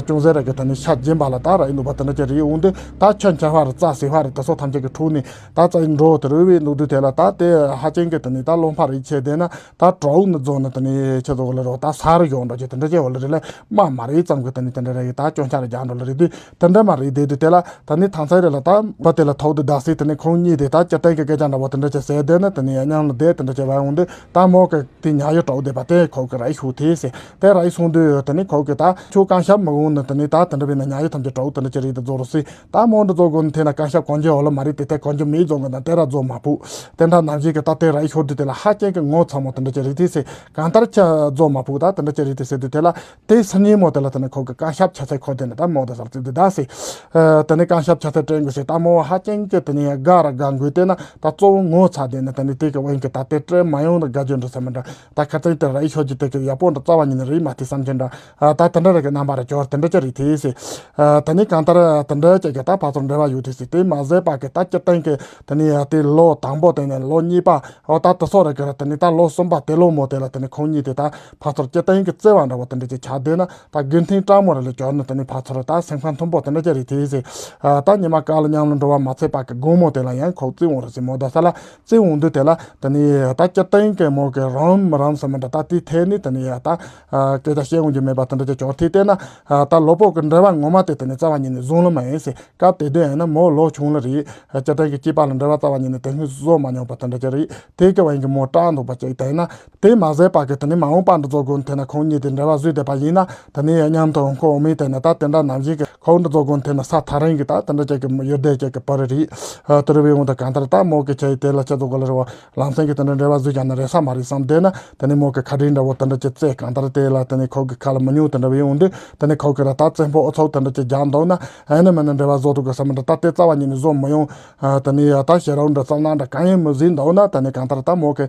ཅུང་ཟད་རེ་གི་དེ་ནས་ཤ་སྦྱིན་པ་ལ་ད་ར་ཡིན་འདུག་པ་དེ་འདྲ་ཅིག་རེད་འོང་དུས། ད་ཆུ་འཁྱར་བ་རེད། རྩྭ་ཟིལ་བ་རེད། དེ་སོགས་ཐམས་ཅད་ཀྱི་འཁྲུག་ནས་ད་རྩྭ་ཡི་འགྲོ་དེ་རུ་བའི་འདུག་དུས་དེ་ལ་ད་དེ་ཧ་ཅང་གི་དེ་ནས་ད་བློ་འཕར་རེ་ཆེ་བསྡད་ན། ད་གྲོགས་ནི་རྫོགས་ནི་དེ་ནས་ཆེ་ཚོ་ག་ལ་རོ་ད་ས་རུ་ཡོང་འགྲོ་ཅེས་དེ་འདྲ་ཅིག་འོ་ལ་རེད་ལ། མ་མ་རེད་ཙམ་གི་དེ་ནས་དེ་འདྲ་རེ་གི་ད་སྐྱོན་ཆ་རེ་རྒྱག་འགྲོ་ལ་རེད་དུས། དེ་འདྲ་མ་རེད་བསྡད་དུས་དེ་ལ་ད་ནི་ཐང་ཚ་རེ་ལ་ད་བུ་དེ་ལ་ཐོག་ཏུ་བདག་སྲིད་དེ་ནས་ཁོང་གཉིས་དེ་ད་སྤྱིར་བཏང་གི་སྐད་ཆ་འདྲ་བོ་དེ་འདྲ་ཅིག་ཟེར་བསྡད་ན། དེ་ནས་མཉམ་ལ་བསྡད་དེ་འདྲ་ཅིག་བ་འོང་དུས་ད་མོ་གི་དེ་ཉ་ཡོ་གྲོགས་བསྡད་པ་དེ་ཁོ་གི་ར་ཤུ་དེ་ཟེར། དེ་ར་ཡི་སོང་དུས་དེ་ནས་ཁོ་གི་ད་ཁྱོད་རྐང་ཤབ་མི་འོང་ནི་དེ་ནས་ད་དེ་འདྲ་བས་ན་ཉ་ཡོ་ཐམས་ཅད་གྲོགས་དེ་འདྲ་ཅིག་རེད་དུ་རྫོགས་རུ་སྲིད། ད་མོ་འདི་རྫོགས་དགོས་ནི་དེ་ན་རྐང་ཤབ་གོན་རྒྱུ་འོ་ལ་མ་རེད། དེ་དེ་གོན་རྒྱུ་མེད་རྫོགས་གི་ན་དེ་ར་རྫོགས་མ་ཕུག་དེ་འདྲ་ནང་བཞིན་གི་ད་དེ་ར་ཡི་ཤོར་དུས་དེ་ལ་ཧ་ཅང་གི་ངོ་ཚ་མོ་དེ་འདྲ་ཅིག་རེད་དེ་ཟེར། གང་ལྟར་ཆ་རྫོགས་མ་ཕུག་ད་དེ་འདྲ་ཅིག་རེད་དེ་ཟེར་དུས་དེ་ལ། དེ་སང་ཉིན་མོ་དེ་ལ་དེ་ནས་ཁོ་གི་རྐང་ཤབ་ཆ་ཚད་ཁོ་དེ་ནས་ད་མོ་དེ་སར་བརྩིགས་དེ་ད་སེ། ཨ། དེ་ནས་རྐང་ཤབ་ཆ་ཚད་སྤྲད་དགོས་ཟེར། ད་མོ་ཧ་ཅང་གི་དེ་ནས་དགའ་ར་དགའ་དགོས་དེ་ན་ད་གཙོ་བོ་ངོ་ཚ་དེ་ནས་དེ་ནས་དེ་གི་དབང་གི་ད་དེ་སྤྲད་མ་ཡོང་ན་དགའ་རྒྱུ་འགྲོ་ས་མི་འདྲ། ད་ཁ་སང་དེ་ར་ཡི་ཤོད་ཀྱི་དེ་གི་ཡག་པོ་འདྲ་རྩ་བ་ཉིད་ནས་རེད་མ་དེ་བསམ་གྱི་འདྲ། ཨ། ད་དེ་འདྲ་ར་གི་རྣམ་པ་ར་ཅོར་དེ་འདྲ་ཅིག་རེད་དེ་སེ། ཨ། དེ་ནས་གང་ལྟར་དེ་འདྲ་ཅིག་གི་ད་ཕར་ཚུར་འབྲེལ་བ་ཡོད་དེ་སེ། དེ་མ་ཟད་པ་གི་ད་སྤྱིར་བཏང་གི་དེ་ནས་དེ་ལོ་དང་པོ་དེ་ནས་ལོ་གཉིས་པ། འོ་ད་དེ་སོགས་རེ་གི་ར་དེ་ནས་ད་ལོ་གསུམ་པ་དེ་ལོ་མོ་དེ་ལ་དེ་ནས་ཁོང་གཉིས་དེ་ད་ཕར་ཚུར་སྤྱིར་བཏང་གི་བརྩེ་བ་འདྲ་བོ་དེ་འདྲ་ཅིག་ཆགས་བསྡད་ན། ད་དགེ་མཐུན་སྤྲང་མོ་རེ་ལ་གྱུར་ནས་དེ་ནས་ཕར་ཚུར་ད་སེམས་ཁ་མཐུན་པོ་དེ་འདྲ་ཅིག་རེད་དེ་ཟེར། ཨ། ད་ཉི་མ་ག་ལ་མཉམ་ལ་འགྲོ་བ་མ་ཚད་པ་གི་དགོང་མོ་དེ་ལ་ཡང་ཁོ་བརྩི་འོང་རེད་ཟེར། མོ་ད་ས་ལ་བརྩི་འོང་དུས་དེ་ལ་དེ་ནས་ད་སྤྱིར་བཏང་གི་མོ་གི་རམ་མི་རམ་ཟེར་མི་འདྲ་ད་དེའི་ཐད་ནས་དེ་ནས་ཡ་ད། ཨ། སྐད་ཆ་བཤད་འོང་རྒྱུ་མེད་པ་དེ་འདྲ་ཅིག་ཅོག་ཐིག་བལྟས་ན། ཨ། ད་ལོ་པོ་གི་འབྲེལ་བ་ངོ་མ་དེ་དེ་ནས་རྩ་བ་ཉིད་ནས་བཟུང་ལ་མ་ཡིན་ཟེར། སྐབས་དེ་དུས་ཡིན་ན་མོ་ལོ་ཆུང་ལ་རེད། སྤྱིར་བཏང་གི་སྐྱེས་པ་ལ་འབྲེལ་བ་རྩ་བ་ཉིད་ནས་དེ་སྔོན་བཟོ་མ་མྱོང་པ་དེ་འདྲ་ཅིག་རེད། དེ་གི་བ་ཡིན་གི་མོ་སྐྲག་འདུག་པ་ཅིག་དེ་ཡིན་ན། དེ་མ་ཟད་པ་གི་དེ་ནས་མ་འོངས་པ་འདི་ཚོ་དགོན་དེ་ན་ཁོང་གཉིས་དེ་འབྲེལ་བ་བཟོས་བསྡད་པ་ཡིན་ན། དེ་ནས་མཉམ་དུ་འོང་ཁོ་འོ་མི་དེ་ན་ད་དེ་འདྲ་ནམ་ཞིག་གི་ཁོང་འདི་ཚོ་དགོན་དེ་ན་ས་ཐག་རིང་གི་ད་དེ་འདྲ་ཅིག་གི་ཡུལ་སྡེ་ཅིག་གི་བར་རེད། ཨ། དེ་རུ་བའི་འོང་ད་གང་ལྟར་ད་མོ་གི་ཆ་ཡི་དེ་ལ་ཆ་ཚོ་ག་ལ་རེ་བ། ལམ་སེང་གི་དེ་འདྲ་འབྲེལ་བ་བཟོས་ཀྱང་ན་རེ་ས་མ་རེད་བསམ་བསྡད་ན། དེ་ནས་མོ་གི་ཁ་དྲིན་འདྲ་བོ་དེ་འདྲ་ཅིག་བཙལ། གང་ལྟར་དེ་ལ་དེ་ནས་ཁོ་གི་ཁ་ལ་མི་ཉུང་དེ་འདྲ་བའི་འོང་དུས། དེ་ནས་ཁོ་གི་ར་ད་བཙན་པོ་ཨུ་ཚུགས་དེ་འདྲ་ཅིག་རྒྱག་འདུག་ན། ཨ་ནི་མིན་ན་འབྲེལ་བ་བཟོ་ཐུབ་གི་བསམ་འདྲ་ད་དེ་རྩ་བ་ཉིད་ནས་བཟོ་མི་ཡོང་། ཨ། དེ་ནས་ཡ་ད་ཞེ་རོགས་འདྲ་བསམ་ན་འདྲ་གང་ཡང་མི་ཟིན་འདུག་ན། དེ་ནས་གང་ལྟར་ད་མོ་གི་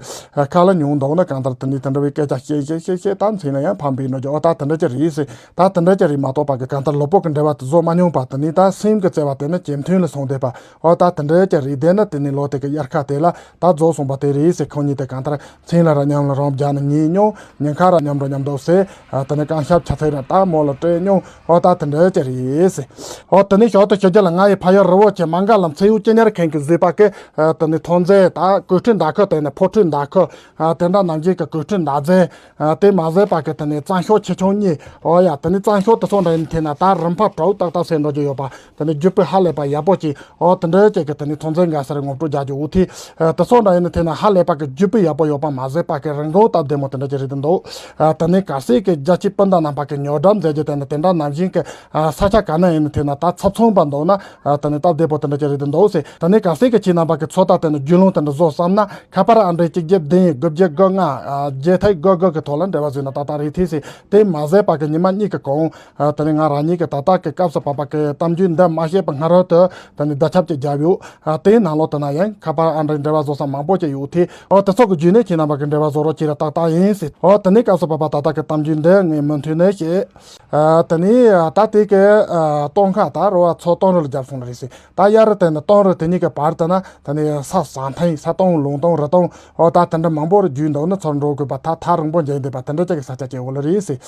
ཁ་ལ་ཉུང་འདུག་ན། གང་ལྟར་དེ་ནས་དེ་འདྲ་བའི་སྐད་ཆ་བཤད་བཤད་བཤད་བཤད་ད་མཚན་ན་ཡང་ཕམ་པའི་ནོ་ཀྱི་ཨོ་ད་དེ་འདྲ་ཅིག་རེད་ཟེར། ད་དེ་འདྲ་ཅིག་རེད་མ་གཏོགས་པ་གི་གང་ལྟར་ལོ་པོ་གི་འབྲེལ་བ་དེ་བཟོ་མ་མྱོང་པ་དེ་ནས་ད་སེམས་ཀྱི་བརྩེ་བ་དེ་ནི་ཇེ་མཐུན་ལ་སོང་བསྡད་པ། ཨོ་ད་དེ་འདྲ་ཅིག་རེད་བསྡད་ན། དེ་ནས་ལོ་དེ་གི་དབྱར་ཁ་དེ་ལ་ད་རྫོགས་སོང་པ་དེ་རེད་ཟེར། ཁོང་གཉིས་དེ་གང་ལྟར་མཚན་ལ་ར་མཉམ་ལ་རོགས་རྒྱག་ནས་ཉལ་མྱོང་། ཉིན་ཁ་ར་མཉམ་ར་མཉམ་འདུག་ཟེར། ཨ། དེ་ནས་རྐང་ཤབ་ཆ་ཚད་ར་ད་མོ་ལ་སྤྲད་མྱོང་། ཨོ་ད་དེ་འདྲ་ཅིག་རེད་ཟེར། ཨོ་དེ་ནས་ཞོར་དུ་ཞུ་རྒྱུ་ལ། ང་ཡི་ཕ་ཡུལ་རི་བོ་ཆེ་མ་འགའ་ལ་མཚེའུ་ཅི་ཉར་མཁན་གྱིས་བཟོས་པ་གི། ཨ། དེ་ནས་ཐོན་རྫས་ད་གོས་ཁྲུས་མདའ་ཁུ་དེ་ནས་ཕོ་ཁྲུས་མདའ་ཁུ། ཨ། དེ་འདྲ་ནང་བཞིན་གྱི་གོས་ཁྲུས་མདའ་རྫས། ཨ། དེ་མ་ཟད་པ་གི་དེ་ནས་གཙང་ཤོག་ཆེ་ཆུང་གཉིས། ཨོ་ཡ། དེ་ནས་གཙང་ཤོག་དེ་ཚོ་འདྲ་ཡིན་ཐེ་ན་ད་རིན་འཕར་གྲོགས་ཏག་ཏག་ཟེར་འགྲོ་རྒྱུ་ཡོད་པ། དེ་ནས་རྒྱུ་སྤུས་ཧ་ལས་པ་ཡག་པོ་ཅིག་ཨོ་དེ་འདྲ་ཅིག་གི་དེ་ནས་ཐོན་རྫས་འགའ་ཟེར་ངོ་སྤྲོད་རྒྱག་རྒྱུ་འུ་ཐི། ཨ། དེ་ཚོ་འདྲ་ཡིན་ན་དེ་ན་ཧ་ལས་པ་གི་རྒྱུ་སྤུས་ཡག་པོ་ཡོད་པ་མ་ཟད་པ་གི་རིན་གོང་སྟབས་བདེ་མོ་དེ་འདྲ་ཅིག་རེད་དུ་འདུག་ཨ། དེ་ནས་གལ་སྲིད་གི་རྒྱ་ཆེའི་སྤུན་ཟླ་རྣམ་པ་གི་ཉོ་སྒྲུབ་མཛད་རྒྱུ་དེ་ནི་དེ་འདྲ་ནང་བཞིན་གི། ཨ། ས་ཆ་ག་ན་ཡིན་ན་དེ་ན་ད་ཚབ་མཚུངས་པ་འདུག་ན། ཨ། དེ་ནི་སྟབས་བདེ་པོ་དེ་འདྲ་ཅིག་རེད་དུ་འདུག་ཟེར། དེ་ནས་གལ་སྲིད་གི་ཁྱེད་རྣམ་པ་གི་ཚོད་ལྟ་དེ་ནི་རྒྱུས་ལོན་དེ་འདྲ་བཟོ་བསམ་ན། ཁ་པར་ཨང་གྲངས་གཅིག་བརྒྱད་བདུན་དགུ་བརྒྱད་དགུ་ལྔ། ཨ། བརྒྱད་ཐིག་དགུ་དགུ་གི་ཐོག་ལ་འབྲེལ་བ་བཟོས་ན་ཏག་ཏག་རེད་ཐལ་ཟེར། དེ་མ་ཟད་པ་གི་ཉི་མ་གཉིས་ཀྱི་གོང་། ཨ། དེ་ནས་ང་རང་ཉིད་ཀྱི་ད་ལྟ་གི་སྐབས་སུ་བབ་པ་གི་གཏམ་རྒྱུད་འདི་མ་བཤད་པར་སྔ་རོལ་དུ་དེ་ནས་བརྡ་ཁྱབ་ཅིག་བརྒྱབ་ཡོད། ཨ། དེའི་ནང་ལོགས་དེ་ན་ཡང་ཁ་པར་ཨང་གྲངས་འབྲེལ་བ་བཟོ་ས་མང་པོ་ཅིག་ཡོད་དེ། ཨོ་དེ་ཚོ་གི་བརྒྱུད་ནས་ཁྱེད་རྣམ་པ་གི་འབྲེལ་བ་བཟོ་རོགས་བྱེད་ར་ཏག་ཏག་ཡིན་ཟེར། ཨོ་དེ་ནས་ སྐབས་སུ་བབ་པ་ད་ལྟ་གི་གཏམ་རྒྱུད་འདི་ངས་མུ་མཐུད་ནས་བཤད། ཨ། དེ་ནས་ད་དེ་གི་ཨ་སྟོད་ཁ་ད་རོ་བ་མཚོ་སྟོད་རི་ལ་བརྒྱབ་སོང་ལ་རེད་ཟེར། ད་གཡའ་རི་དེ་ནས་སྟོད་རི་དེ་གཉིས་ཀྱི་བར་དུ་ན་དེ་ནས་ས་ཟམ་ཐང་། ས་སྟོང་ལུང་སྟོང་རི་སྟོང་། ཨོ་ད་དེ་འདྲ་མང་པོ་རེ་བརྒྱུད་འདུག་ན་ཚུར་འགྲོ་དགོས་པ། ད་ཐག་རིང་པོ་འགྱེལ་འདུག་པ། དེ་འདྲ་ཅིག་གི་ས་ཆ་ཅིག་ཡོད་ལ་རེད་ཟེར།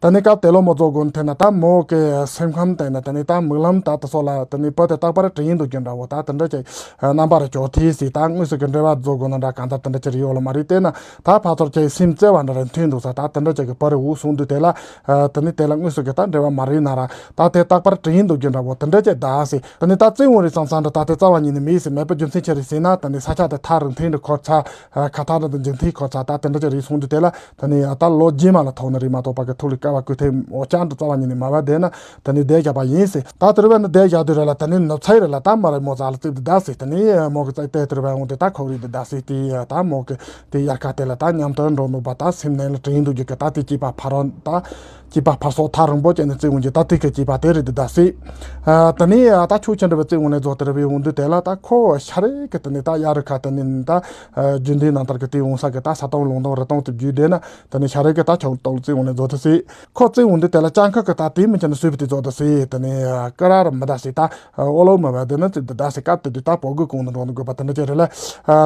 དེ་ནས་སྐབས་དེ་ལོ་མོ་རྫོགས་དགོས་ན་དེ་ན་ད་མོ་གི་སེམས་ཁམས་དེ་ན་དེ་ནས་ད་མིག་ལམ་ད་དེ་སོགས་ལ་དེ་ནས་བུ་དེ་རྟག་པར་དྲན་འདུག་རྒྱུ་འདྲ་བོ། ད་དེ་འདྲ་ཅིག་རྣམ་པར་གྱུར་ཐལ་ཟེར། ད་དངོས་སུ་གི་འབྲེལ་བ་རྫོགས་དགོས་ན་འདྲ་གང་ལྟར་དེ་འདྲ་ཅིག་རེད་ཡོད་ལ་མ་རེད། དེ་ན་ད་ཕར་ཚུར་ཅིག་སེམས་བརྩེ་བ་འདྲ་རེ་མཐུན་འདུག་ས། ད་དེ་འདྲ་ཅིག་གི་བུ་རེ་འུ་སོང་དུས་དེ་ལ། ཨ། དེ་ནས་དེ་ལ་དངོས་སུ་གི་ད་འབྲེལ་བ་མ་རེད་ན་ར། ད་དེ་རྟག་པར་དྲན་འདུག་རྒྱུ་འདྲ་བོ་དེ་འདྲ་ཅིག་གདའ་ཟེར། དེ་ནས་ད་བཙན་དབང་རེད་བསམ་བསམ་འདྲ་ད་དེ་རྩ་བ་ཉིད་ནས་མེད་ཟེར། མེད་པའི་རྒྱུ་མཚན་ཅི་རེད་ཟེར་ན། དེ་ནས་ས་ཆ་དེ་ཐག་རིང་ཐུང་འདྲ་འཁོར་ཚར། ཨ། ཁ་ཐག་འདྲ་དང་འཇིག་རྟེན་འཁོར་ཚར། ད་དེ་འདྲ་ཅིག་རེད་སོང་དུས་དེ་ལ་དེ་ནས་ད་ལོ་རྗེས་མ་ལ་ཐོག་ནས་རེད་མ་གཏོགས་པ་གི་ཐུགས་ལ་སྐལ་བ་བསྐུར་ཐེངས་འོ་ཅག་འདྲ་རྩ་བ་ཉིད་ནས་མ་བ། དེ་ན་དེ་ནས་དེ་བཞག་པ་ཡིན་ཟེར། ད་དེ་རུ་བ་ནི་དེ་བཞག་དུས་རེད་ལ་དེ་ནས་ནུབ་ཚ་རེད་ལ་ད་མོ་རེ་མོ་ཟ་ལ་རྩིབ་དེ་གདའ་ཟེར། དེ་ནས་མོ་གི་རྩ་དེ་དེ་རུ་བ་འོང་དེ་ད་ཁོག་རེད་དེ་གདའ་ཟེར། དེ་ད་མོ་གི་དེ་དབྱར་ཁ་དེ་ལ་ད་མཉམ་དུ་འགྲོ་འདུག་པ། ད་སེམས་ནང་ལ་དྲན་འདུག་རྒྱུ་གི་ད་དེ་སྐྱེས་པ་ཕ་རོལ་ད་སྐྱེས་པ་ཕར་སོགས་ཐག་རིང་པོ་བྱས་ནས་བརྩེ་བ་འཇིག་ད་དེ་གི་སྐྱེས་པ་དེ་རེད་དེ་གདའ་ཟེར། ཨ། དེ་ནས་ད་ཆུ་ཆེན་འདྲ་བའི་བརྩེ་བ་ནས་རྫོགས་དེ་རུ་བའི་འོང་དུས་དེ་ལ་ད་ཁོ་ཤ་རེ་གི་དེ་ནས་ད་གཡའ་རི་ཁ་དེ་ནས་ད་རྒྱུན་ལྡན་ནང་ལྟར་གི་དེ་འོང་ས་གི་ད་ས་སྟོང་ལུང་སྟོང་རི་སྟོང་དུ་བརྒྱུད་དེ་ན་དེ་ནས་ཤ་རེ་གི་ད་ཆུ་སྟོང་བརྩེ་བ་ནས་རྫོགས་དེ་ཟེར། ཁོ་བརྩེ་འོང་དུས་དེ་ལ་སྤྱང་ཀ་གི་ད་དེ་མི་ཆེ་ན་སུས་བི་དེ་རྫོགས་དེ་ཟེར། དེ་ནས་ཀ་ར་ར་མི་གདའ་ཟེར། ད་ཨོ་ལོ་མི་བ་དེ་ན་ཙི་དེ་གདའ་ཟེར། སྐབས་དེ་དུས་ད་བོད་གི་གོང་དུ་འགྲོ་འདུག་དགོས་པ་དེ་འདྲ་ཅིག་རེད་ལ།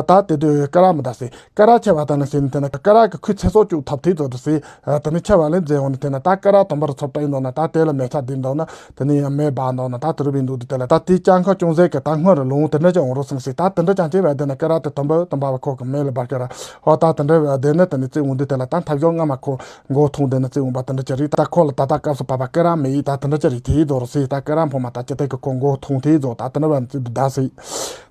ད་དེ་དུས་ཀ་ར་མི་གདའ་ཟེར། ཀ་ར་ཆེ་བ་དང་ནི་ཟེར་ནི་དེ་ན་ཀ་ར་གི་ཁུ་ཚེ་སྲོག་གཅོད་ཐབས་དེ་རྫོགས་དེ་ཟེར། དེ་ནི་ཆེ་བ་ལས་མཛེས་འོང་ནི་དེ་ན་ད་ཀ་ར་དུམ་བུར་ཚོ་བཏང་འདུག་ན། ད་དེ་ལ་མེ་ཆ་ལྡིང་འདུག་ན། དེ་ནི་ཡང་མེ་འབར་འདུག་ན། ད་དེ་རུ་བའི་འདུག་དུས་དེ་ལ་ད་དེ་སྤྱང་ཀ་ཅུང་ཟད་ཀྱི་ད་སྔོན་རུ་ལོང་དེ་འདྲ་ཅིག་འོང་རོགས་སོང་ཟེར། ད་དེ་འདྲ་ཅང་བྱས་བ་དེ་ན་ཀ་ར་དེ་དུམ་བུ་དུམ་བུ་བ་ཁོག་གི་མེ་ལ་འབར་གི་ར། ཨོ་ད་དེ་འདྲ་བ་དེ་ནི་དེ་ནི་བརྩེ་འོང་དུས་དེ་ལ་ད་འཐབ་ཞོག་སྔ་མ་ཁོ་མགོ་ཐོང་དེ་ནི་བརྩེ་འོང་པ་དེ་འདྲ་ཅིག་རེད། ད་ཁོ་ལ་ད་ལྟ་སྐབས་སུ་བབ་པ་ཀ་ར་མེ་ཡིས་ད་དེ་འདྲ་ཅིག་རེད། དེ་རྫོགས་རོགས་ཟེར། ད་ཀ་ར་ཕོ་མ་ད་ཅི་ཐད་ཀྱི་ཁོ་མགོ་ཐོང་དེ་རྫོགས། ད་དེ་འདྲ་བ་ནི་བརྩེ་འདུག་གདའ་ཟེར།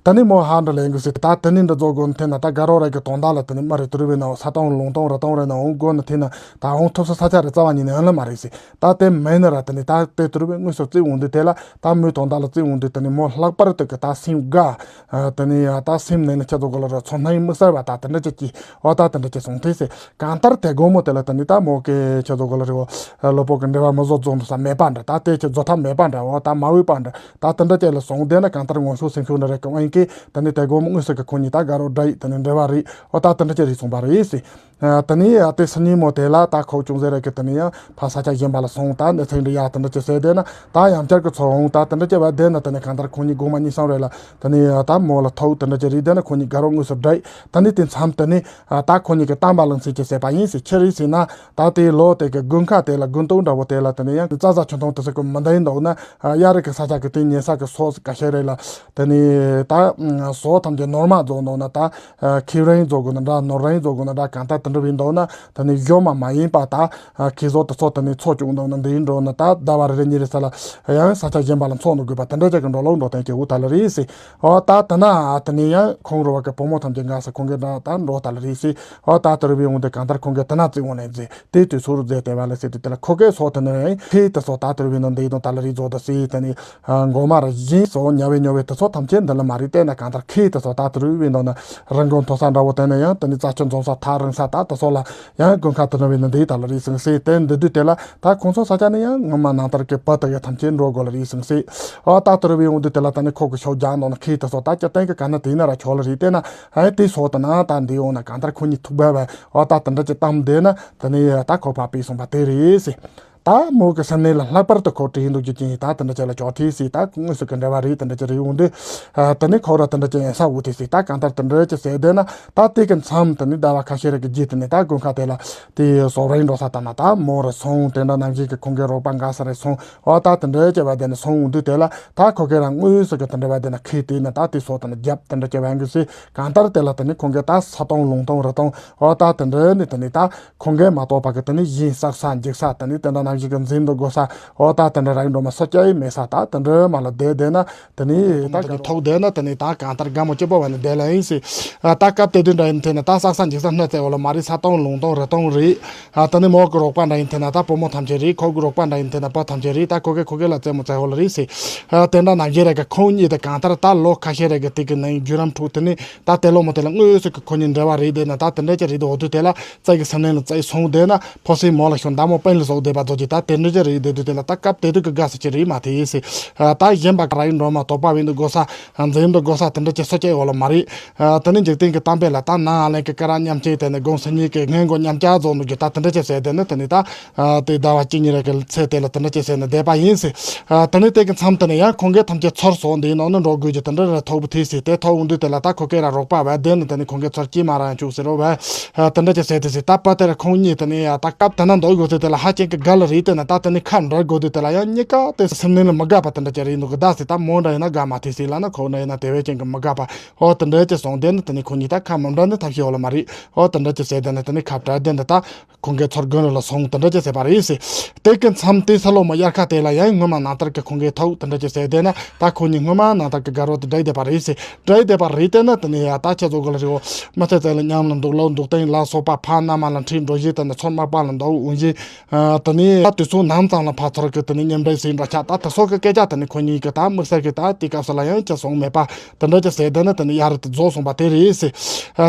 ད་ནི་མོ་ཧ་འདྲ་ལེན་དགོས་ཟེར། ད་དེ་ནི་འདི་རྫོགས་དགོས་ནི་དེ་ན་ད་དགའ་རོགས་རེ་གི་དོན་དག་ལ་དེ་ནི་མ་རེད། དེ་རུ་བའི་ནང་ས་སྟོང་ལུང་སྟོང་རི་སྟོང་རེ་ནང་འོང་དགོས་ནི་དེ་ན་ད་འོང་ཐུབ་ས་ས་ཆ་རེ་རྩ་བ་ཉིད་ནས་ཨ་ལ་མ་རེད་ཟེར། ད་དེ་མེད་ནི་ར་དེ་ནི་ད་དེ་དེ་རུ་བའི་དངོས་སུ་བརྩེ་འོང་དུས་དེ་ལ་ད་མོའི་དོན་དག་ལ་བརྩེ་འོང་དུས་དེ་ནི་མོ་ལྷག་པར་དུ་གི་ད་སེམས་དགའ། དེ་ནི་ད་སེམས་ནང་ནས་ཁྱེད་ཚོ་གོ་ལ་ར་ཚོར་སྣང་དམིགས་བསལ་བ་ད་དེ་འདྲ་ཅིག་གིས་ཨོ་ད་དེ་འདྲ་ཅིག་སོང་དེ་ཟེར། གང་ལྟར་དེ་དགོང་མོ་དེ་ལ་དེ་ནི་ད་མོ་གི་ཁྱེད་ཚོ་གོ་ལ་རི་བོ་ལོ་པོ་གི་འབྲེལ་བ་མི་བཟོ་རྫོགས་འདུག་ས་མེད་པ་འདྲ། ད་དེ་ཁྱེད་བཟོ་ཐབས་མེད་པ་འདྲ། ཨོ་ད་མ་འོས་པ་འདྲ། ད་དེ་འདྲ་ཅིག་ལ་སོང་དེ་ན་གང་ལྟར་ངོ་ཤུགས་སེམས་ཤུགས་འདྲ་རེ་གི་དབང་གིས་དེ་ནི་དེ་དགོང་མོ་དངོས་སུ་གི་ཁོ་གཉིས་ད་དགའ་རོགས་འདྲ་ཡིས་དེ་ནི་འབྲེལ་བ་རེད། ཨོ་ད་དེ་འདྲ་ཅིག་རེད་སོང་པ་རེད་ཟེར། ཨ། དེ་ནས་ཨ་དེ་སང་ཉིན་མོ་དེ་ལ་ད་ཁོ་ཅུང་ཟད་རེ་གི་དེ་ནས་ཡང་ཕ་ས་ཆ་གཞན་པ་ལ་སོང་། ད་གནས་ཚུལ་འདི་ཡག་དེ་འདྲ་ཅིག་ཟེར་དེ་ན་ད་ཡང་བསྐྱར་གི་ཚོ་འོང་། ད་དེ་འདྲ་ཅིག་བ་དེ་ན་དེ་ནས་གང་ལྟར་ཁོ་གཉིས་དགོང་མོ་གཉིད་སོང་རེད་ལ། དེ་ནས་ད་མོ་ལ་ཐུག་དེ་འདྲ་ཅིག་རེད། དེ་ན་ཁོ་གཉིས་དགའ་རོགས་དངོས་སུ་འདྲ་ཡིས། ད་ནི་དེ་མཚམས་དེ་ནས་ཨ་ད་ཁོ་གཉིས་ཀྱི་གཏམ་པ་ལང་ཚིག་ཅིག་ཟེར་བ་ཡིན་ཟེར། ཅི་རེད་ཟེར་ན་ད་དེ་ལོ་དེ་གི་དགུན་ཁ་དེ་ལ་དགུན་སྟོན་འདྲ་བོ་དེ་ལ་དེ་ནས་ཡང་རྩྭ་ཟ་ཆུ་འཐུང་དེ་ཚོ་གི་མི་འདྲ་ཡིན་འདུག་ན། ཨ་གཡའ་རི་གི་ས་ཆ་གི་དེ་ཉེ་ས་གི་སོ་ཁ་ཤས་རེད་ལ། དེ་ནས་ད་ཨ་སོ་ཐམས་ཅད་ནོར་མ་རྫོགས་འདུག་ན། ད་ཨ་ཁེབས་རིང་རྫོགས་དགོས་ན་འདྲ། ནོར་རིང་རྫོགས་དགོས་ན་འདྲ། གང་ལྟར་དེ་འདྲ་བའི་འདུག་ན། དེ་ནས་གཞོན་མ་མ་ཡིན་པ་ད་ཨ་ཁེ་བཟོ་དེ་ཚོ་དེ་ནས་འཚོ་བཅུག་འདུག་ན་འདི་ཡིན་འགྲོ་ན། ད་ཟླ་བ་རེ་རེ་གཉིས་རེ་ས་ལ་ཡང་ས་ཆ་གཞན་པ་ལ་འཚོ་ནུ་དགོས་པ་དེ་འདྲ་ཅིག་གི་འགྲོ་ལུགས་འགྲོ་སྟངས་ཀྱི་འུ་ཐ་ལ་རེད་ཟེར། ཨོ་ད་དེ་ན་ཨ་དེ་ནས་ཡང་ཁོང་རུ་བ་གི་བུ་མོ་ཐམས་ཅད་འགའ་ས་ཁོང་གི་འདྲ་ད་འགྲོ་ཐ་ལ་རེད་ཟེར། ཨོ་ད་དེ་རུ་བའི་འོང་དེ་གང་ལྟར་ཁོང་གི་དེ་ན་བརྩི་འོང་ལེན་ཟེར། དེ་དུས་ཚོད་རུ་མཛད་དེ་བ་ལ་ཟེར་དུས་དེ་ལ་ཁོ་གའི་སོ་དེ་ནས་ཡང་ཁེ་དེ་སོ་ད་དེ་རུ་བའི་ནང་འདི་ཡིན་དང་ད་ལ་རེད་རྫོགས་ད་ཟེར། དེ་ནས་ཨ་མགོ་མ་ར་བཞིན་སོ་ཉ་བའི་ཉོ་བའི་དེ་ཚོ་ཐམས་ཅད་འདི་ལ་མ་རེད། བལྟས་ན་གང་ལྟར་ཁེ་དེ་ཚོ་ད་དུ་རུ་བའི་ནང་ན་རང་དགོན་མཐོ་ས་འདྲ་བོ། དེ་ནས་ཡང་དེ་ནས་རྩྭ་ཆུ་འཛོམས་ས་ཐག་རིང་ས་ད་དེ་ཚོ་ལ་ཡང་དགུན་ཁ་དུ་རུ་བའི་ནང་འདི་ད་ལ་རེད་ཟིན་ཟེར། དེ་འདི་དུས་དེ་ལ་ད་ཁོང་ཚོ་ས་ཆ་ནས་ཡང་ངོ་མ་ནང་ལྟར་གྱི་བུ་དེ་གའི་ཐམས་ཅད་འགྲོ་དགོས་ལ་རེད་ཟིན་ཟེར། ཨ་ད་དུ་རུ་བའི་འོང་དུས་དེ་ལ་ད་ནི་ཁོ་གི་ཤོག་རྒྱག་ནང་ན་ཁེ་དེ་ཚོ་ད་སྤྱིར་བཏང་གི་ག་ན་དེ་ན་ར་ཆོག་ལ་རེད། བལྟས་ན་ཨ་དེ་སོ་དེ་ན་ད་འདི་འོང་ན་གང་ལྟར་ཁོ་གཉིས་ཐུག་པ་བས། ཨ་ད་དེ་འདྲ་ཅིག་གཏམ་བསྡད་ན་དེ་ནས་ད་ཁོ་ཕ་པས་གསུངས་པ་དེ་རེད་ཟེར། ད་མོ་གི་སེམས་ནང་ལ་ལྷག་པར་དུ་ཁོ་དྲན་འདུག་རྒྱུ་ཅན་ད་དེ་འདྲ་ཅིག་ལ་ཅོག་ཐེ་ཟེར། ད་དངོས་སུ་གི་འབྲེལ་བ་རེད། དེ་འདྲ་ཅིག་རེད་འོང་དུས་ཨ་དེ་ནས་ཁོ་ར་དེ་འདྲ་ཅིག་ཡིན་ས་འུ་ཐེ་ཟེར། ད་གང་ལྟར་དེ་འདྲ་ཅིག་ཟེར་བསྡད་ན་ད་དེ་གི་མཚམས་དེ་ནས་ཟླ་བ་ཁ་ཤས་རེ་གི་རྗེས་དེ་ནས་ད་དགུན་ཁ་དེ་ལ་དེ་སོ་རིང་འགྲོ་ས་ད་ན་ད་མོ་ར་སོང་། དེ་འདྲ་ནང་བཞིན་གི་ཁོང་གི་རོགས་པ་འགའ་ས་རེ་སོང་། ཨོ་ད་དེ་འདྲ་ཅིག་བ་དེ་ནས་སོང་འོང་དུས་དེ་ལ་ད་ཁོ་གི་རང་དངོས་སུ་གི་དེ་འདྲ་བ་དེ་ན་ཁེ་དེ་ན་ད་དེ་སོ་དེ་ན་རྒྱབ་དེ་འདྲ་ཅིག་བ་འགུ་ཟེར། གང་ལྟར་དེ་ལ་དེ་ནས་ཁོང་གི་ད་ས་སྟོང་ལུང་སྟོང་རི་སྟོང་། ཨོ་ད་དེ་འདྲ་ནས་དེ་ནས་ད་ཁོང་གིས་མ་གཏོགས་པ་གི་དེ་ནས་གཞན་བསགས་ས་འཇིག་ས་དེ་ནས་དེ་འདྲ་ནང་བཞིན་གི་འཛིན་དུ་དགོས་ས། ཨོ་ད་དེ་འདྲ་ར་ཡིན་འགྲོ་མ་སོ་སྐྱ་ཡི་མེད་ས་ད་དེ་འདྲ་མ་ལ་བསྡད་བསྡད་ན་དེ་ནས་ད་གི་ཐོག་བསྡད་ན་དེ་ནས་ད་གང་ལྟར་དགའ་མོ་སྐྱིད་པོ་བ་ནས་བསྡད་ལ་ཡིན་ཟེར། ཨ་ད་སྐབས་དེ་དུས་འདྲ་ཡིན་དེ་ནས་ད་བསགས་ས་འཇིག་ས་སྣོད་བཙལ་བ་ལ་མ་རེད། ས་སྟོང་ལུང་སྟོང་རི་སྟོང་རེད། ཨ་དེ་ནས་མོ་གི་རོགས་པ་འདྲ་ཡིན་དེ་ན་ད་བུ་མོ་ཐམས་ཅད་རེད། ཁོ་གི་རོགས་པ་འདྲ་ཡིན་དེ་ན་བུ་ཐམས་ཅད་རེད། ད་ཁོ་གི་ཁོ་གི་ལ་བཙལ་མོ་བཙལ་བ་ལ་རེད་ཟེར། ཨ་དེ་འདྲ་ནང་བཞིན་རེད་གི་ཁོང་གཉིས་དེ་གང་ལྟར་ད་ལོ་ཁ་ཤས་རེད་གི་དེ་གི་ནང་བརྒྱུད་རིམ་ཁྲོད་དེ་ནས་ད་དེ་ལོ་མོ་དེ་ལ་དངོས་སུ་གི་ཁོ་གཉིས་འབྲེལ་བ་རེད་བསྡད་ན་ད་དེ་འདྲ་ཅིག་རེད་དེ། འོ་དུས་དེ་ལ་རྩ་གི་སེམས་ནང་ལ་རྩ་ཡི་སོང་བསྡད་ན་ཕོ་སི་མོ་ལ་ཤོ་མདའ་མོ་པན་ལ་ཟོག་བསྡད་པ་ཚོ། ད་དེ་འདྲ་ཅིག་རེད། དེ་དུས་དེ་ལ་ད་སྐབས་དེ་དུས་ཀྱི་དགའ་ས་ཅིག་རེད་མ་དེ་ཡིན་སྲིད། ད་གཞན་པ་ར་ཡིན་འགྲོ་མ་དོགས་པ་བས་འདུག་དགོས་ས། འཛིན་འདུག་དགོས་ས་དེ་འདྲ་ཅིག་སོ་སྐྱེ་ཡོད་ལ་མ་རེད། དེ་ནི་འཇིག་རྟེན་གྱི་གཏམ་དཔེ་ལ་ད་ནང་ལན་གྱི་ཀ་ར་མཉམ་སྐྱེས་དེ་ནི་དགོང་ས་གཉིས་ཀྱི་སྔོན་འགོག་མཉམ་སྐྱ་རྫོགས་ནུག་གི་ད་དེ་འདྲ་ཅིག་ཟེར་དེ་ནི་དེ་ནི་ད། དེ་ཟླ་བ་གཅིག་གཉིས་རེ་གི་ཚེ་དེ་ལ་དེ་འདྲ་ཅིག་ཟེར་ནས་བསྡད་པ་ཡིན་སྲིད། དེ་ནི་དེ་གི་མཚམས་དེ་ནས་ཡང་ཁོང་གིས་ཐམས་ཅད་ཚོར་སོང་། འདིའི་ནང་ནས་འགྲོ་དགོས་ཀྱི་དེ་འདྲ་རེ་ཐོབ་ཐུབ་སྲིད། དེ་ཐོབ་འོང་དུས་དེ་ལ་ད་ཁོ་སྐད་ར་རོགས་པ་བས་དེ་ནི་དེ་ནི་ཁོང་གིས་ཚོར་སྐྱེས་མ་ར་ཡང་བཅུག་ཟེར་རོ་བས། དེ་འདྲ་ཅིག་ཟེར་དེ་སྲིད། ད་པ་དེ་ར་ཁོང་གཉིས་དེ་ནི་ད་སྐབས་དེ་ན་འདུག་དགོས་ཚེ་དེ་ལ་ཧ་ཅང་གི་དགའ་ལ་རེད། དེ་ན་ད་དེ་ནི་ཁ་འབྲལ་དགོས་དུས་དེ་ལ་ཡང་གཉིས་ཀ་དེ་སེམས་ནང་ལ་མི་དགའ་བ་དེ་འདྲ་ཅིག་རེད་འདུག་གི་ད་སྲིད། ད་མོ་འདྲ་ཡིན་ན་དགའ་མ་ཐུབ་སྲིད་ལ་ན་ཁོ་འདྲ་ཡིན་ན་དེ་བས་ཀྱང་གི་མི་དགའ་བ། ཨོ་དེ་འདྲ་ཅིག་སོང་དེ་ནི་དེ་ནི་ཁོ་གཉིས་ད་ཁ་མི་འབྲལ་ནི་ཐབས་ཤེས་ཡོད་ལ་མ་རེད། ཨོ་དེ་འདྲ་ཅིག་ཟེར་དེ་ནི་དེ་ནི་ཁ་བྲལ་དེ་འདི་ད། ཁོང་གིས་ཚོར་དགོན་རུ་ལ་སོང་དེ་འདྲ་ཅིག་ཟེར་བ་རེད་ཟེར། དེ་གི་མཚམས་དེ་ས་ལོ་མ་དབྱར་ཁ་དེ་ལ་ཡང་སྔོན་མ་ནང་ལྟར་གྱི་ཁོང་གིས་ཐོག་དེ་འདྲ་ཅིག་ཟེར་དེ་ན་ད་ཁོ་གཉིས་སྔོན་མ་ནང་ལྟར་གྱི་དགའ་རོགས་དེ་འདྲ་བསྡད་པ་རེད་ཟེར། འདྲ་བསྡད་པ་རེད་དེ་ན་དེ་ནས་ཡ་ད་ཁྱེད་ཚོ་གོ་ལ་རེད་འོ། མི་ཚེ་ཚད་ལ་མཉམ་ལ་འདུག་ལོ་འདུག་སྟེང་ལ་སོགས་པ་ཕ་མནའ་མ་ལ་འཁྲིད་འགྲོ་བཞིན་དེ་ནས་ཚོར་མག་པ་ལ་འདུག་འོང་བཞིན། དེ་ནས་ད་དུས་ཚོད་ནམ་ཙམ་ལ་ཕར་ཚོར་གི་དེ་ནས་མཉམ་འབྲེལ་ཟིན་འགྲོ་ཆགས། ད་དེ་སོགས་ཀྱི་སྐད་ཆ་དེ་ནས་ཁོ་གཉིས་ཀྱི་ད་དམིགས་བསལ་གྱི་ད་དེ་སྐབས་སུ་ལ་ཡང་ཅི་སོང་མེད་པ། དེ་འདྲ་ཅིག་ཟེར་དེ་ནི་དེ་ནི་དབྱར་དེ་རྫོགས་སོང་པ་དེ་རེད་ཟེར།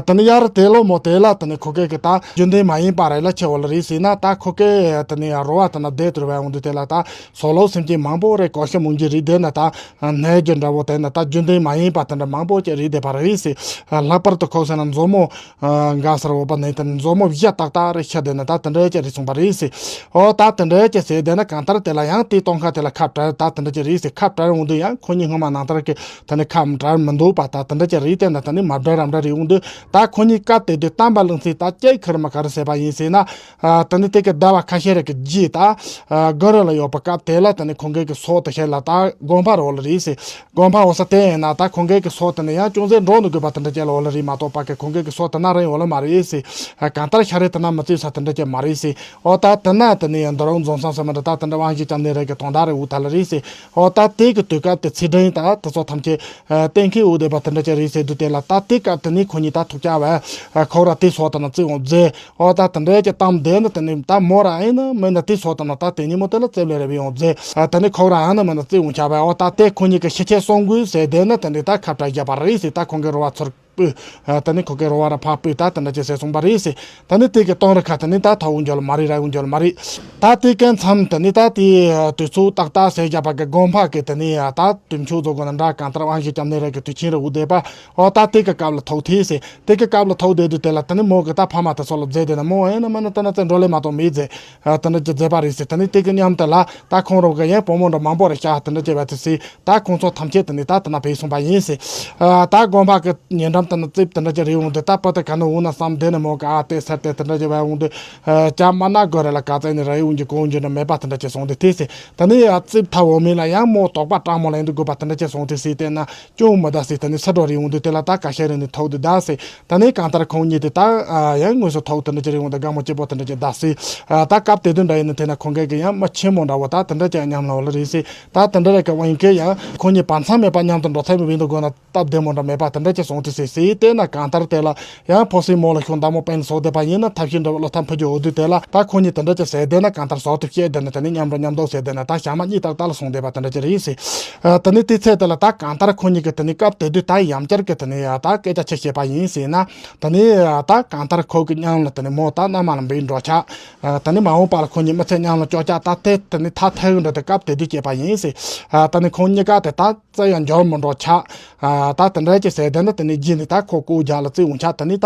དེ་ནི་དབྱར་དེ་ལོ་མོ་དེ་ལ་དེ་ནི་ཁོ་སྐད་ཀྱི་ད་རྒྱུན་ལྡན་མ་ཡིན་པ་རེད་ལ་ཆེ་བ་ལ་རེད་ཟེར་ན། ད་ཁོ་སྐད་དེ་ནི་རོ་བ་དེ་ན་བསྡད་དུ་རེད་བ། འོང་དུས་དེ་ལ་ད་སོ་ལོ་སེམས་ཅན་མང་པོ་རེད། གོ་ཤ་མུང་གྱི་རིགས་དེ་ན་ད་ནད་ཀྱི་འདྲ་བོ་དེ་ན་ད་རྒྱུན་ལྡན་མ་ཡིན་པ་དེ་འདྲ་མང་པོ་ཅིག་རེད་བསྡད་པ་རེད་ཟེར། ལྷག་པར་དུ་ཁོ་ཟེར་ན་མཛོ་མོ་འགའ་སར་འོ་པ་ནས་དེ་ནི་མཛོ་མོ་བཞི་ཏག་ཏག་རེད་ཤ་དེ་ན་ད་དེ་འདྲ་ཅིག་རེད་སོང་པ་རེད་ཟེར། ཨོ་ད་དེ་འདྲ་ཅིག་ཟེར་དེ་ན་གང་ལྟར་དེ་ལ་ཡང་དེ་གཏོང་ཁ་དེ་ལ་ཁ་བྲལ་ད་དེ་འདྲ་ཅིག་རེད་ཟེར། ཁ་བྲལ་འོང་དུས་ཡང་ཁོ་གཉིས་སྔོན་མ་ནང་ལྟར་གྱི། ད་ནི་ཁ་མ་བྲལ་མི་འདུག་པ། ད་དེ་འདྲ་ཅིག་རེད་དེ་ན་ད་ནི་མ་བྲལ་རམ་འདྲ་རེད་འོང་དུས་ད་ཁོ་གཉིས་སྐབས་དེ་དུས་གཏམ་པ་ལུང་ཚིག་ད་ཅིག་ཁུར་མ་ག་རེ་ཟེར་བ་ཡིན་ཟེར་ན། ད་ནི་དེ་གི་ཟླ་བ་ཁ་ཤས་རེ་གི་རྗེས་ད་སྒོ་རུ་ལ་ཡོད་པ་སྐབས་དེ་ལ་ད་ནི་ཁོང་གི་གི་སོ་དེ་ཤེད་ལ་ད་དགོན་པ་རོ་ལ་རེད་ཟེར། དགོན་པ་འོ་ས་དེ་ཡིན་ན་ད་ཁོང་གི་གི་སོ་དེ་ནི་ཡང་ཅུང་ཟད་འགྲོ་ནི་དགོས་པ་དེ་འདྲ་ཅིག་ལ་འོ་ལ་རེད་མ་གཏོགས་པ་གི་ཁོང་གི་གི་སོ་དེ་ན་རིང་འོ་ལ་མ་རེད་ཟེར། གང་ལྟར་ཤ་རེ་དེ་ན་མི་བཙུགས་ས་དེ་འདྲ་ཅིག་མ་རེད་ཟེར། ཨོ་ད་དེ་ན་དེ་ནི་ཡང་འདི་རུ་འཛོམས་ས་མི་འདྲ་ད་དེ་འདྲ་དབང་ཞིག་ཀྱང་ནི་རེ་གི་དོན་དག་རེ་འུ་ཐ་ལ་རེད་ཟེར། ཨོ་ད་དེ་གི་དུས་སྐབས་དེ་ཚེ་སྒྲིང་དང་དེ་ཚོ་ཐམས་ཅད་གཏན་འཁེལ་འུ་བསྡད་པ་དེ་འདྲ་ཅིག་རེད་ཟེར་དུས་དེ་ལ་ད་དེ་སྐབས་དེ་ནི་ཁོ་གཉིས་ད་ཐུག་ཅག་བས་ཁོ་ར་དེ་སོ་དང་ན་བརྩི་འོང་མཛད། ཨོ་ད་དེ་འདྲ་ཅིག་གཏམ་བསྡད་ནི་དེ་ནི་ད་མོ་ར་ཨེ་ནི་མིན་ན་དེ་སོ་དང་ན་ད་དེ་ཉིན་མོ་དེ་ལ་རྩེབ་ལེ་རེ་བས་འོང་མཛད། དེ་ནི་ཁོ་ར་ཨ་ནི་མིན་ན་བརྩི་འོང་ཆ་བས། ཨོ་ད་དེ་ཁོ་གཉིས་ཀྱི་ཤི་ཆད་སོང་དགོས་ཟེར་བསྡད་ནི་དེ་ནི་ད་ཁ་བྲལ་བཞག་པ་རེད་ཟེར། ད་ཁོང་གི་རོ་བ་ཚུར་སྤོས། ད་ནི་ཁོ་གི་རོ་བ་ར་ཕ་སྤོས་ད་དེ་འདྲ་ཅིག་ཟེར་སོང་པ་རེད་ཟེར། ད་ནི་དེ་གི་གཏོང་རི་ཁ་དེ་ནི་ད་ཐོ་འུ་འཇོལ་མ་རེད་ར་འུ་འཇོལ་མ་རེད། ད་དེ་གི་མཚམས་དེ་ནི་ད་དེ་དུས་ཚོད་ཏག་ཏག་ཟེར་བཞག་པ་གི་དགོན་པ་གི་དེ་ནི་ད་དུས་མཆོད་རྫོགས་གོ་ན་འདྲ་གང་ལྟར་དབང་ཞིག་ཀྱང་ནི་རེ་གི་དུས་ཆེན་རེ་འུ་བསྡད་པ། ཨོ་ད་དེ་གི་སྐབས་ལ་ཐོག་ཐེ་ཟེར། དེ་གི་སྐབས་ལ་ཐོག་བསྡད་དུས་དེ་ལ་དེ་ནི་མོ་གི་ད་ཕ་མ་དེ་ཚོ་ལ་མཛད་དེ་ན་མོ་ཨེ་ན་མ་ན་ད་ན་ཙེ་འགྲོ་ལེ་མ་གཏོགས་མེད་ཟེར། དེ་འདྲ་ཅིག་མཛད་པ་རེད་ཟེར། དེ་ནི་དེ་གི་མཉམ་དུ་ལ་ད་ཁོང་རང་གི་ཡང་བུ་མོ་འདྲ་མང་པོ་རེ་ཤ་དེ་འདྲ་ཅིག་བས་དེ་ཟེར། ད་ཁོང་ཚོ་ཐམས་ཅད་དེ་ནི་ད་དེ་ན་བས་སོང་པ་ཡིན་ཟེར། ད་དགོན་པ་གི་ཉེ་འགྲམ་དེ་ན་རྩེབ་དེ་འདྲ་ཅིག་རེད་འོང་དུས་ད་པ་དེ་ག་ནི་འོང་ན་བསམ་དེ་ནི་མོ་གི་ཨ་དེ་ཟེར་དེ་དེ་འདྲ་ཅིག་བས་འོང་དུས། ཅག་མ་ན་གོ་རེ་ལ་ག་ཚད་ནི་རེ་འོང་གི་གོ་འོང་གི་འདྲ་མེད་པ་དེ་འདྲ་ཅིག་སོང་དུས་དེ་ཟེར། དེ་ནི་ཡ་རྩེབ་ཐ་འོ་མེད་ལ་ཡང་མོ་དོགས་པ་སྤྲང་མོ་ལ་ཡིན་དུ་དགོས་པ་དེ་འདྲ་ཅིག་སོང་དུས་ཟེར། དེ་ན་ཅུང་མི་ད་ཟེར། དེ་ནི་ས་འགྲོ་རེ་འོང་དུས་དེ་ལ་ད་ཀ་ཤེ་རེ་ནི་ཐོག་དུས་ད་ཟེར། དེ་ནི་གང་ལྟར་ཁོང་གཉིས་དེ་ད་ཡང་དངོས་སུ་ཐོག་དེ་འདྲ་ཅིག་རེ་འོང་དུས་དགའ་མོ་སྐྱིད་པོ་དེ་འདྲ་ཅིག་ད་ཟེར། ད་སྐབས་དེ་དུས་འདྲ་ཡིན་ནི་དེ་ན་ཁོང་གི་གི་ཡང་མི་ཆེན་མོ་འདྲ་བོ་ད་དེ་འདྲ་ཅིག་མཉམ་ལ་འོ་ལ་རེད་ཟེར། ད་དེ་འདྲ་རེ་གི་དབང་གི་ཡང་ཁོང་གཉིས་བར་མཚམས་མེད་པ་མཉམ་དུ་འགྲོ་ཐབས་མེད་པའི་འདུག་དགོས་ན། སྟབས་བདེ་མོ་འདྲ་མེད་པ་དེ་འདྲ་ཅིག་སོང་དུས་ཟེར་ཟེར། དེ་ན་གང་ལྟར་དེ་ལ་ཡང་ཕོ་སྲིང་མོ་ལ་ཤོང་མདའ་མོ་པན་བཟོ་བསྡད་པ་ཡིན་ན་ཐབས་ཤེས་འདྲ་བོ་བློ་ཐབས་འཕུར་རྒྱུ་འོ་དུས་དེ་ལ་ད་ཁོ་གཉིས་དེ་འདྲ་ཅིག་ཟེར་བསྡད་ན་གང་ལྟར་བཟོ་ཐུབ་ཤེས་བསྡད་ན་དེ་ནི་མཉམ་འགྲོ་མཉམ་འདུག་ཟེར་བསྡད་ན་ད་ཞག་མ་གཉིས་ཏག་ཏག་ལ་སོང་བསྡད་པ་དེ་འདྲ་ཅིག་རེད་ཟེར། དེ་ནི་དེ་ཚེ་དེ་ལ་ད་གང་ལྟར་ཁོ་གཉིས་ཀྱི་དེ་ནི་སྐབས་དེ་དུས་ད་ཡང་བསྐྱར་གྱི་དེ་ནི་ད་སྐད་ཆ་ཆད་བཤད་པ་ཡིན་ཟེར་ན། དེ་ནི་ད་གང་ལྟར་ཁོ་གི་མཉམ་ལ་དེ་ནི་མོ་ད་མནའ་མ་ལ་འབུད་འགྲོ་ཆགས། དེ་ནི་མ་འོངས་པ་ལ་ཁོ་གཉིས་མི་ཚེ་མཉམ་ལ་སྐྱོ་ཆགས་ད་དེ་དེ་ནི་ཐ་ཐལ་འགྲོ་དེ་སྐབས་དེ་དུས་སྐྱེས་པ་ཡིན་ཟེར། དེ་ནི་ཁོང་གཉིས་ཀ་དེ་ད། རྩ་ཡང་འབྱོར་མི་འགྲོ་ཆགས། ད་དེ་འདྲ་ཅིག་ཟེར་དེ་ནི་དེ་ནི་རྗེས་ནི་ད་ཁོ་སྐུ་རྒྱ་ལ་བརྩི་འོང་ཆགས། དེ་ནི་ད་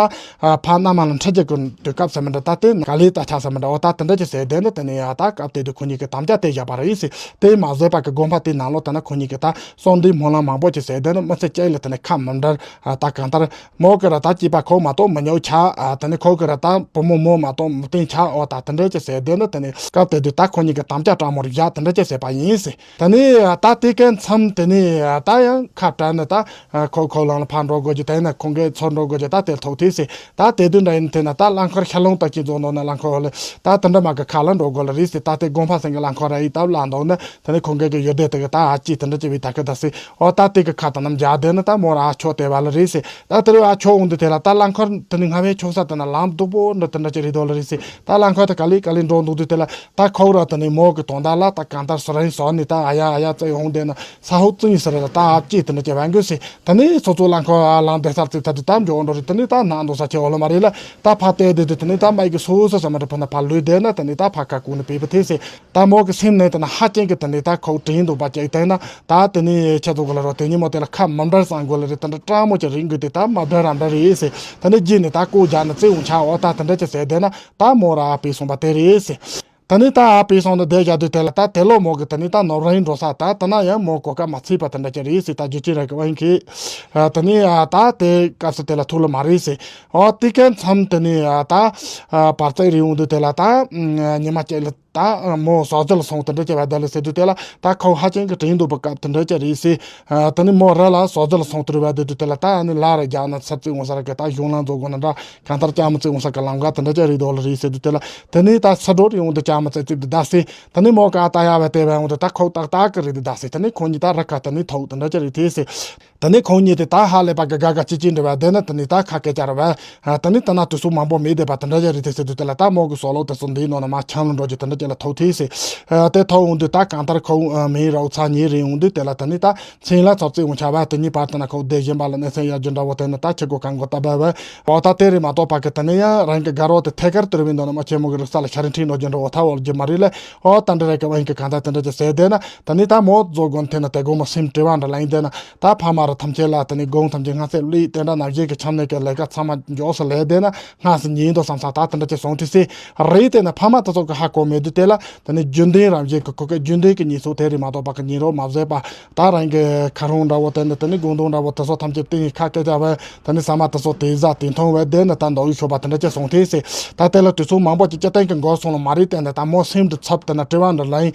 ཕ་མནའ་མ་ལ་འཁྲིད་རྒྱུ་གི་དུས་སྐབས་ཟེར་མི་འདྲ་ད་དེ་ནི་ག་ལེ་ད་ཆགས་ཟེར་མི་འདྲ་འོ་ད་དེ་འདྲ་ཅིག་ཟེར་དེ་ནི་དེ་ནི་ཡ་ད་སྐབས་དེ་དུས་ཁོ་གཉིས་ཀྱི་དམ་བཅའ་དེ་བཞག་པ་རེད་ཟེར། དེ་མ་བཟོད་པ་གི་དགོངས་པ་དེ་ནང་ལོགས་དེ་ན་ཁོ་གཉིས་ཀྱི་ད་གསོལ་འདེབས་སྨོན་ལམ་མང་པོ་ཅིག་ཟེར་དེ་ནི་མི་ཚེ་གཅིག་ལ་དེ་ནི་ཁ་མི་འབྲལ། ད་གང་ལྟར་མོ་གི་ར་ད་སྐྱིད་པ་ཁོག་མ་གཏོགས་མི་ཉོ་ཆགས། དེ་ནི་ཁོ་གི་ར་ད་བུ་མོ་མོ་མ་གཏོགས་མི་བསྟེན་ཆགས། འོ་ད་དེ་འདྲ་ཅིག་ཟེར་དེ་ནི་དེ་ནི་སྐབས་དེ་དུས་ད་ཁོ་གཉིས་ཀྱི་དམ་བཅའ་དྲང་མོ་རེ་བཞག་དེ་འདྲ་ཅིག་ཟེར་པ་ཡིན་ཟེར། དེ་ནས་ད་དེ་གའི་མཚམས་དེ་ནས་ད་ཡང་ཁ་བྲལ་ནས་ད་ཁོ་ཁོ་ལང་ལ་ཕར་འགྲོ་དགོས་ཀྱི། དེ་ནས་ཁོང་གིས་ཚུར་འགྲོ་དགོས་ཀྱི། ད་དེ་ཐོག་དེ་ཟེར། ད་དེ་དུས་འདྲ་ཡིན་དེ་ན་ད་རླངས་འཁོར་ཤར་ལུང་ད་ཅི་རྫོང་ནང་ན་རླངས་འཁོར་ལ་ད་དེ་འདྲ་མ་གི་ཁ་ལ་འགྲོ་དགོས་ལ་རེད་ཟེར། ད་དེ་དགོན་པ་ཚང་གི་རླངས་འཁོར་ར་ཡི་ད་ལ་འདུག་ན་དེ་ནས་ཁོང་གིས་གི་ཡོད་དེ་དེ་གི་ད་ཨ་ཅི་དེ་འདྲ་ཅི་བི་ད་གི་ད་ཟེར། ཨོ་ད་དེ་གི་ཁ་ད་ནམ་རྒྱ་དེ་ན་ད་མོ་ར་ཨ་ཆོ་དེ་བ་ལ་རེད་ཟེར། ད་དེ་རུ་ཨ་ཆོ་འོང་དུས་དེ་ལ་ད་རླངས་འཁོར་དེ་ནི་སྔ་བའི་ཆོ་ས་དེ་ན་ལམ་སྡུག་པོ་འདྲ་དེ་འདྲ་ཅི་རེད་དོ་ལ་རེད་ཟེར། ད་རླངས་འཁོར་དེ་ག་ལེ་ག་ལེ་འགྲོ་འདུག་དུས་དེ་ལ། ད་ཁོ་ར་དེ་ནས་མོ་གི་དོན་དག་ལ་ད་གང་ལྟར་སོ་རན་སོ་ནི་ད་ཨ་ཡ་ཨ་ཡ་བཙལ་ཡོང་དེ་ན་ས་ཧོ་ཙི་ཡི་སི་ར་ད་ཨ་ཅེ་དེ་འདྲ་ཅི་བན་གོ་སི་དེ་ནས་སོ་ཚོ་རླངས་འཁོར་ཨ་ལང་དེ་ ཚར་ཙིག་ཚར་དུས་ད་འཇོག་འགྲོ་རེད། དེ་ནས་ད་ནང་དུ་ས་ཆེ་འོ་ལོ་མ་རེད་ལ། ད་ཕ་བལྟས་དེ་དུས་དེ་ནས་ད་མ་ཡི་གི་སོ་སོ་ས་མ་རེད། ཕ་ན་ཕ་ལུས་བསྡད་ན་དེ་ནས་ད་ཕ་ཁ་ཀུན་ནས་པེ་པ་ཐེ་སེ། ད་མོ་གི་སེམས་ནས་དེ་ན་ཧ་ཅང་གི་དེ་ནས་ད་ཁོ་དྲིན་འདུག་པ་ཅིག་བལྟས་ན། ད་དེ་ནས་ཁྱེད་ཚོ་གི་ལ་རོ་དེ་ཉིན་མོ་དེ་ལ་ཁ་མ་འབྲལ་སང་དགོས་ལ་རེད། དེ་འདྲ་སྤྲང་མོ་ཅིག་རིང་གི་དེ་ད་མ་འབྲལ་ར་འབྲལ་རེད་སེ། དེ་ནས་རྗེས་ནས་ད་ཀོ་རྒྱག་ན་བརྩེ་འོང་ཆ་འོ་ད་དེ་འདྲ་ཅིག་ཟེར་བསྡད་ན། ད་མོ་ར་པེ་སོང་པ་དེ་རེད་སེ། ད་ནི་ད་ཨ་པེ་སོང་ནི་བསྡད་བཞག་དུས་དེ་ལ་ད་དེ་ལོ་མོ་གི་ད་ནི་ད་ནོར་རིན་འགྲོ་ས་ད་ད་ན་ཡང་མོ་གོ་སྐབས་མ་ཚིག་པ་དེ་འདྲ་ཅིག་རེད་སྲིད། ད་རྒྱུ་ཅི་རེད་གི་བ་ཡིན་གི། ད་ནི་ད་དེ་སྐབས་སུ་དེ་ལ་ཐུག་ལ་མ་རེད་སྲིད། ཨོ་དེ་གན་མཚམས་དེ་ནི་ད་བར་ཙེ་རི་འོང་དུས་དེ་ལ་ད་ཉི་མ་སྐྱེ་ལ་ད་མོ་ཟོག་རྫི་ལ་སོང་དེ་འདྲ་ཅིག་བ་དེ་ལ་ཟེར་དུས་དེ་ལ་ད་ཁོ་ཧ་ཅང་གི་དྲིན་འདུག་པ་སྐབས་དེ་འདྲ་ཅིག་རེད་སྲིད། ད་ནི་མོ་ར་ལ་ཟོག་རྫི་ལ་སོང་དུས་བ་དེ་དུས་དེ་ལ་ད་ནི་ལ་ར་རྒྱག་ན་ཚབ་ཚིག་འོང་ས་ར་གི་ད་གཞུང་ལ་འཛོག་དགོས་ན་འདྲ། གང་ལྟར་ལྕགས་མོ་བརྩེ་འོང་ས་གི་ལམ་ཁ་དེ་འདྲ་ཅིག་རེད་དོ་ལ་རེད་ཟེར་དུས་དེ་ལ། དེ་ནས་ད་ས་འགྲོ་རེད་འོང་དུ་ལྕགས་མོ་བརྩེ་རྩིབ་དེ་ད་སེ། དེ་ནས་མོ་ག་ལྟ་ཡ་བས་དེ་བས་འོང་དུ་ད་ཁོ་ཏག་ཏག་གི་རེད་དེ་ད་སེ། དེ་ནས་ཁོ་གཉིས་ད་ར་ཁ་དེ་ནས་ཐོག་དེ་འདྲ་ཅིག་རེད་དེ་སེ། དེ་ནས་ཁོ་གཉིས་དེ་ད་ཧ་ལས་པ་གི་དགའ་དགའ་ཅི་ཅི་འདྲ་བ་དེ་ནས་དེ་ནས་ད་ཁ་སྐད་ཅར་བས། དེ་ནས་ད་ན་དུས་སུ་མང་པོ་མེད་དེ་པ་དེ་འདྲ་ཅིག་རེད་དེ་ཟེར་དུས་དེ་ལ་ད་མོ་གི་སོ་ལོ་དེ་སུ་འདིའི་ནང་ན་མ་ཆང་ལ་འགྲོ་རྒྱུ་དེ་འདྲ་ཅིག་ལ་ཐོག་དེ་སེ། དེ་ཐོག་འོང་དུས་ད་གང་ལྟར་ཁོ་མིའི་རོགས་ཚ་ཉེ་རེད་འོང་དུས་དེ་ལ་དེ་ནས་ད། མཚན་ལ་ཚབ་ཚིག་འོང་ཆ་བ་དེ་གཉིས་བར་དུ་ན་ཁོ་བསྡད་བཞིན་པ་ལ་གནས་ཚུལ་ཡར་རྒྱས་འདྲ་བོ་དེ་ནི་ད་ཁྱེད་ཀོ་གང་གོ་ལྟ་བ་བས། འོ་ད་དེ་རེད་མ་གཏོགས་པ་གི་དེ་ནི་ཡང་རང་གི་དགའ་རོགས་དེ་ཐད་ཀར་དུ་རེད་མི་འདུག་ན་མ་ཆེན་མོ་གི་རིག་ས་ལ་ཤ་རིན་ཁྲིད་འགྲོ་རྒྱུ་འདྲ་བོ་ཐ་བོ་རྒྱུ་མ་རེད་ལ། འོ་ད་འདྲ་རེད་གི་བ་ཡིན་གི་གང་ལྟར་དེ་འདྲ་ཅིག་ཟེར་བསྡད་ན་དེ་ནི་ད་མོ་རྫོགས་དགོན་དེ་ན་དེ་དགོང་མོ་སེམས་དྲི་བ་འདྲ་ལ་ཡིན་བསྡད་ན་ད་ཕ་མ་ར་ཐམས་ཅད་ལ་དེ་ནི་དགོང་ཐམས་ཅད་སྔ་ཚེ་བླུས་དེ་འདྲ་ནམ་ཞིག་གི་ཆམ་ནད་ཀྱི་ལས་ཀ་ཚང་མ་མགྱོགས་སུ་ལས་བསྡད་ན་སྔ་སེ་ཉིན་དུ་བསམ་ས་ད་དེ་འདྲ་ཅིག་སོང་དུས་སེ་རེད་དེ་ན་ཕ་མ་དེ་ཚོ་གི་ཧ་གོ་མེད་དུས་དེ་ལ། དེ་ནས་རྒྱུན་ལྡན་རང་བཞིན་གྱི་ཁོ་གའི་རྒྱུན་ལྡན་གྱི་ཉིན་སོ་དེ་རེད་མ་གཏོགས་པ་གི་ཉིན་རོ་མ་བཟོས་པ། ད་རང་གི་ཁ་རོང་འདྲ་བོ་དེ་ནས་དེ་ནས་དགོང་དོང་འདྲ་བོ་དེ་ཚོ་ཐམས་ཅད་ཏིང་ཁ་སྐད་ཆ་བས་དེ་ནས་ཟ་མ་དེ་ཚོ་དེ་ཟ་དེ་འཐུང་བས་དེ་ནས་ད་མདོག་ཡུལ་ཤོར་བ་དེ་འདྲ་ཅིག་སོང་དེ་སེ། ད་དེ་ལ་དུས་ཚོད་མང་པོ་ཅིག་སྤྱི་བཏང་གི་འགོར་སོང་ལ་མ་རེད་དེ་ནས་ད་མོ་སེམས་འདི་ཚབ་དེ་ན་དྲི་བ་འདི་ལ་ཡིན།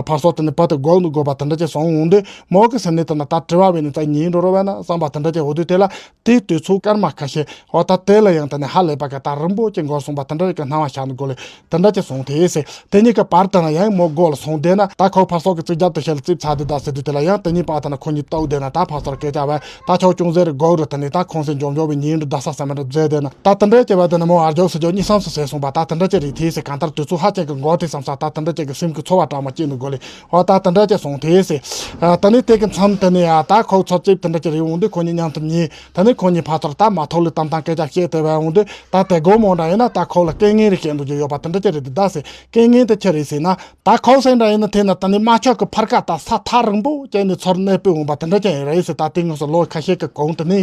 ཕར་ཚོ་དེ་ནས་བར་དུ་སྒོག་ནས་དགོས་པ་དེ་འདྲ་ཅིག་སོང་འོང་དུས་མོ་གི་སེམས་ནས་དེ་ན་ད་དྲི་བ་བས་ནས་ད་ཉིན་འགྲོ་རོ་བས་ན་བསམ་པ་དེ་འདྲ་ཅིག་འོ་དུས་དེ་ལ། དེའི་དུས་ཚོད་སྐར་མ་ཁ་ཤས་འོ་ད་དེ་ལ་ཡང་དེ་ནས་ཧ་ལས་པ་ག་ད་རིང་པོ་ཅིག་འགོར་སོང་པ་དེ་འདྲ་ཡི་གི་སྣང་བ་ཤར་ནི་དགོས་ལེ་དེ་འདྲ་ཅིག་སོང་དེ་སེ། དེ་གཉིས་ཀྱི་བར་དུ་ན་ཡང་མོ་མགོ་ལ་སོང་བསྡད་ན་ད་ཁོ་ཕར་སོག་གི་རྩིག་རྒྱབ་ཏུ་ཤེལ་རྩིབ་ཚ་དེ་ད་སེ་དུས་དེ་ལ་ཡང་དེ་གཉིས་བར་དུ་ན་ཁོ་གཉིས་ལྟོགས་བསྡད་ན་ད་ཕར་སོར་སྐད་ཆ་བས་ད་ཆོག་ཅུང་ཟད་རེ་སྒོག་རུ་དེ་ནས་ད་ཁོང་སེ་འཇོམ་འཇོམ་བའི་ཉིན་རུ་ད་ས་ས་མེད་རུ་མཛད་བསྡད་ན་ད་དེ་འདྲ་ཅིག་བས་དེ་ནས་མོ་ཨར་ཇོག་སི་ཇོག་གཉིས་སམ་སུ་ཟེར་སོང་པ་ད་དེ་འདྲ་ཅིག་རེད་དེ་སེ་གང་ལྟར་དུས་ཚོད་ཧ་ཅང་གི་འགོར་དེ་བསམ་ས་ད་དེ་འདྲ་ཅིག་གི་སེམས་ཀྱི་ཚོར་བ་དྲག་མོ་སྐྱེས་ནི་དགོས་ལེ་འོ་ད་དེ་འདྲ་ཅིག་སོང་དེ་སེ། དེ་ནས་དེ་གི་མཚམས་དེ་ནས་ཡ་ད་ཁོ་ཚོ་རྩིབ་དེ་འདྲ་ཅིག་རེད་འོང་དུས་ཁོ་གཉིས་མཉམ་དུ་ཉིན། ད་ནི་ཁོ་གཉིས་ཕར་ཚུར་ད་མ་ཐོག་ལ་གཏམ་ཐང་སྐད་ཆ་བཤད་དེ་བས་འོང་དུས་ད་དེ་དགོང་མོ་འདྲ་ཡིན་ན་ད་ཁོ་ལ་རྐྱེན་ངན་རེ་བཤད་འདུག་རྒྱུ་ཡོད་པ་དེ་འདྲ་ཅི་རེད་དེ་ད་ཟེར་རྐྱེན་ངན་དེ་ཅི་རེད་ཟེར་ན་ད་ཁོ་སེ་འདྲ་ཡིན་ན་དེ་ན་ད་ནི་རྨ་ཆུ་གི་ཕར་ཁ་ད་ས་ཐག་རིང་པོ་བྱས་ནས་ཚུར་གནས་སྤོས་འོང་པ་དེ་འདྲ་ཅི་ཡིན་རེད་ཟེར། ད་དེ་ངོས་སུ་ལོ་ཁ་ཤས་ཀྱི་གོང་དེ་ནི་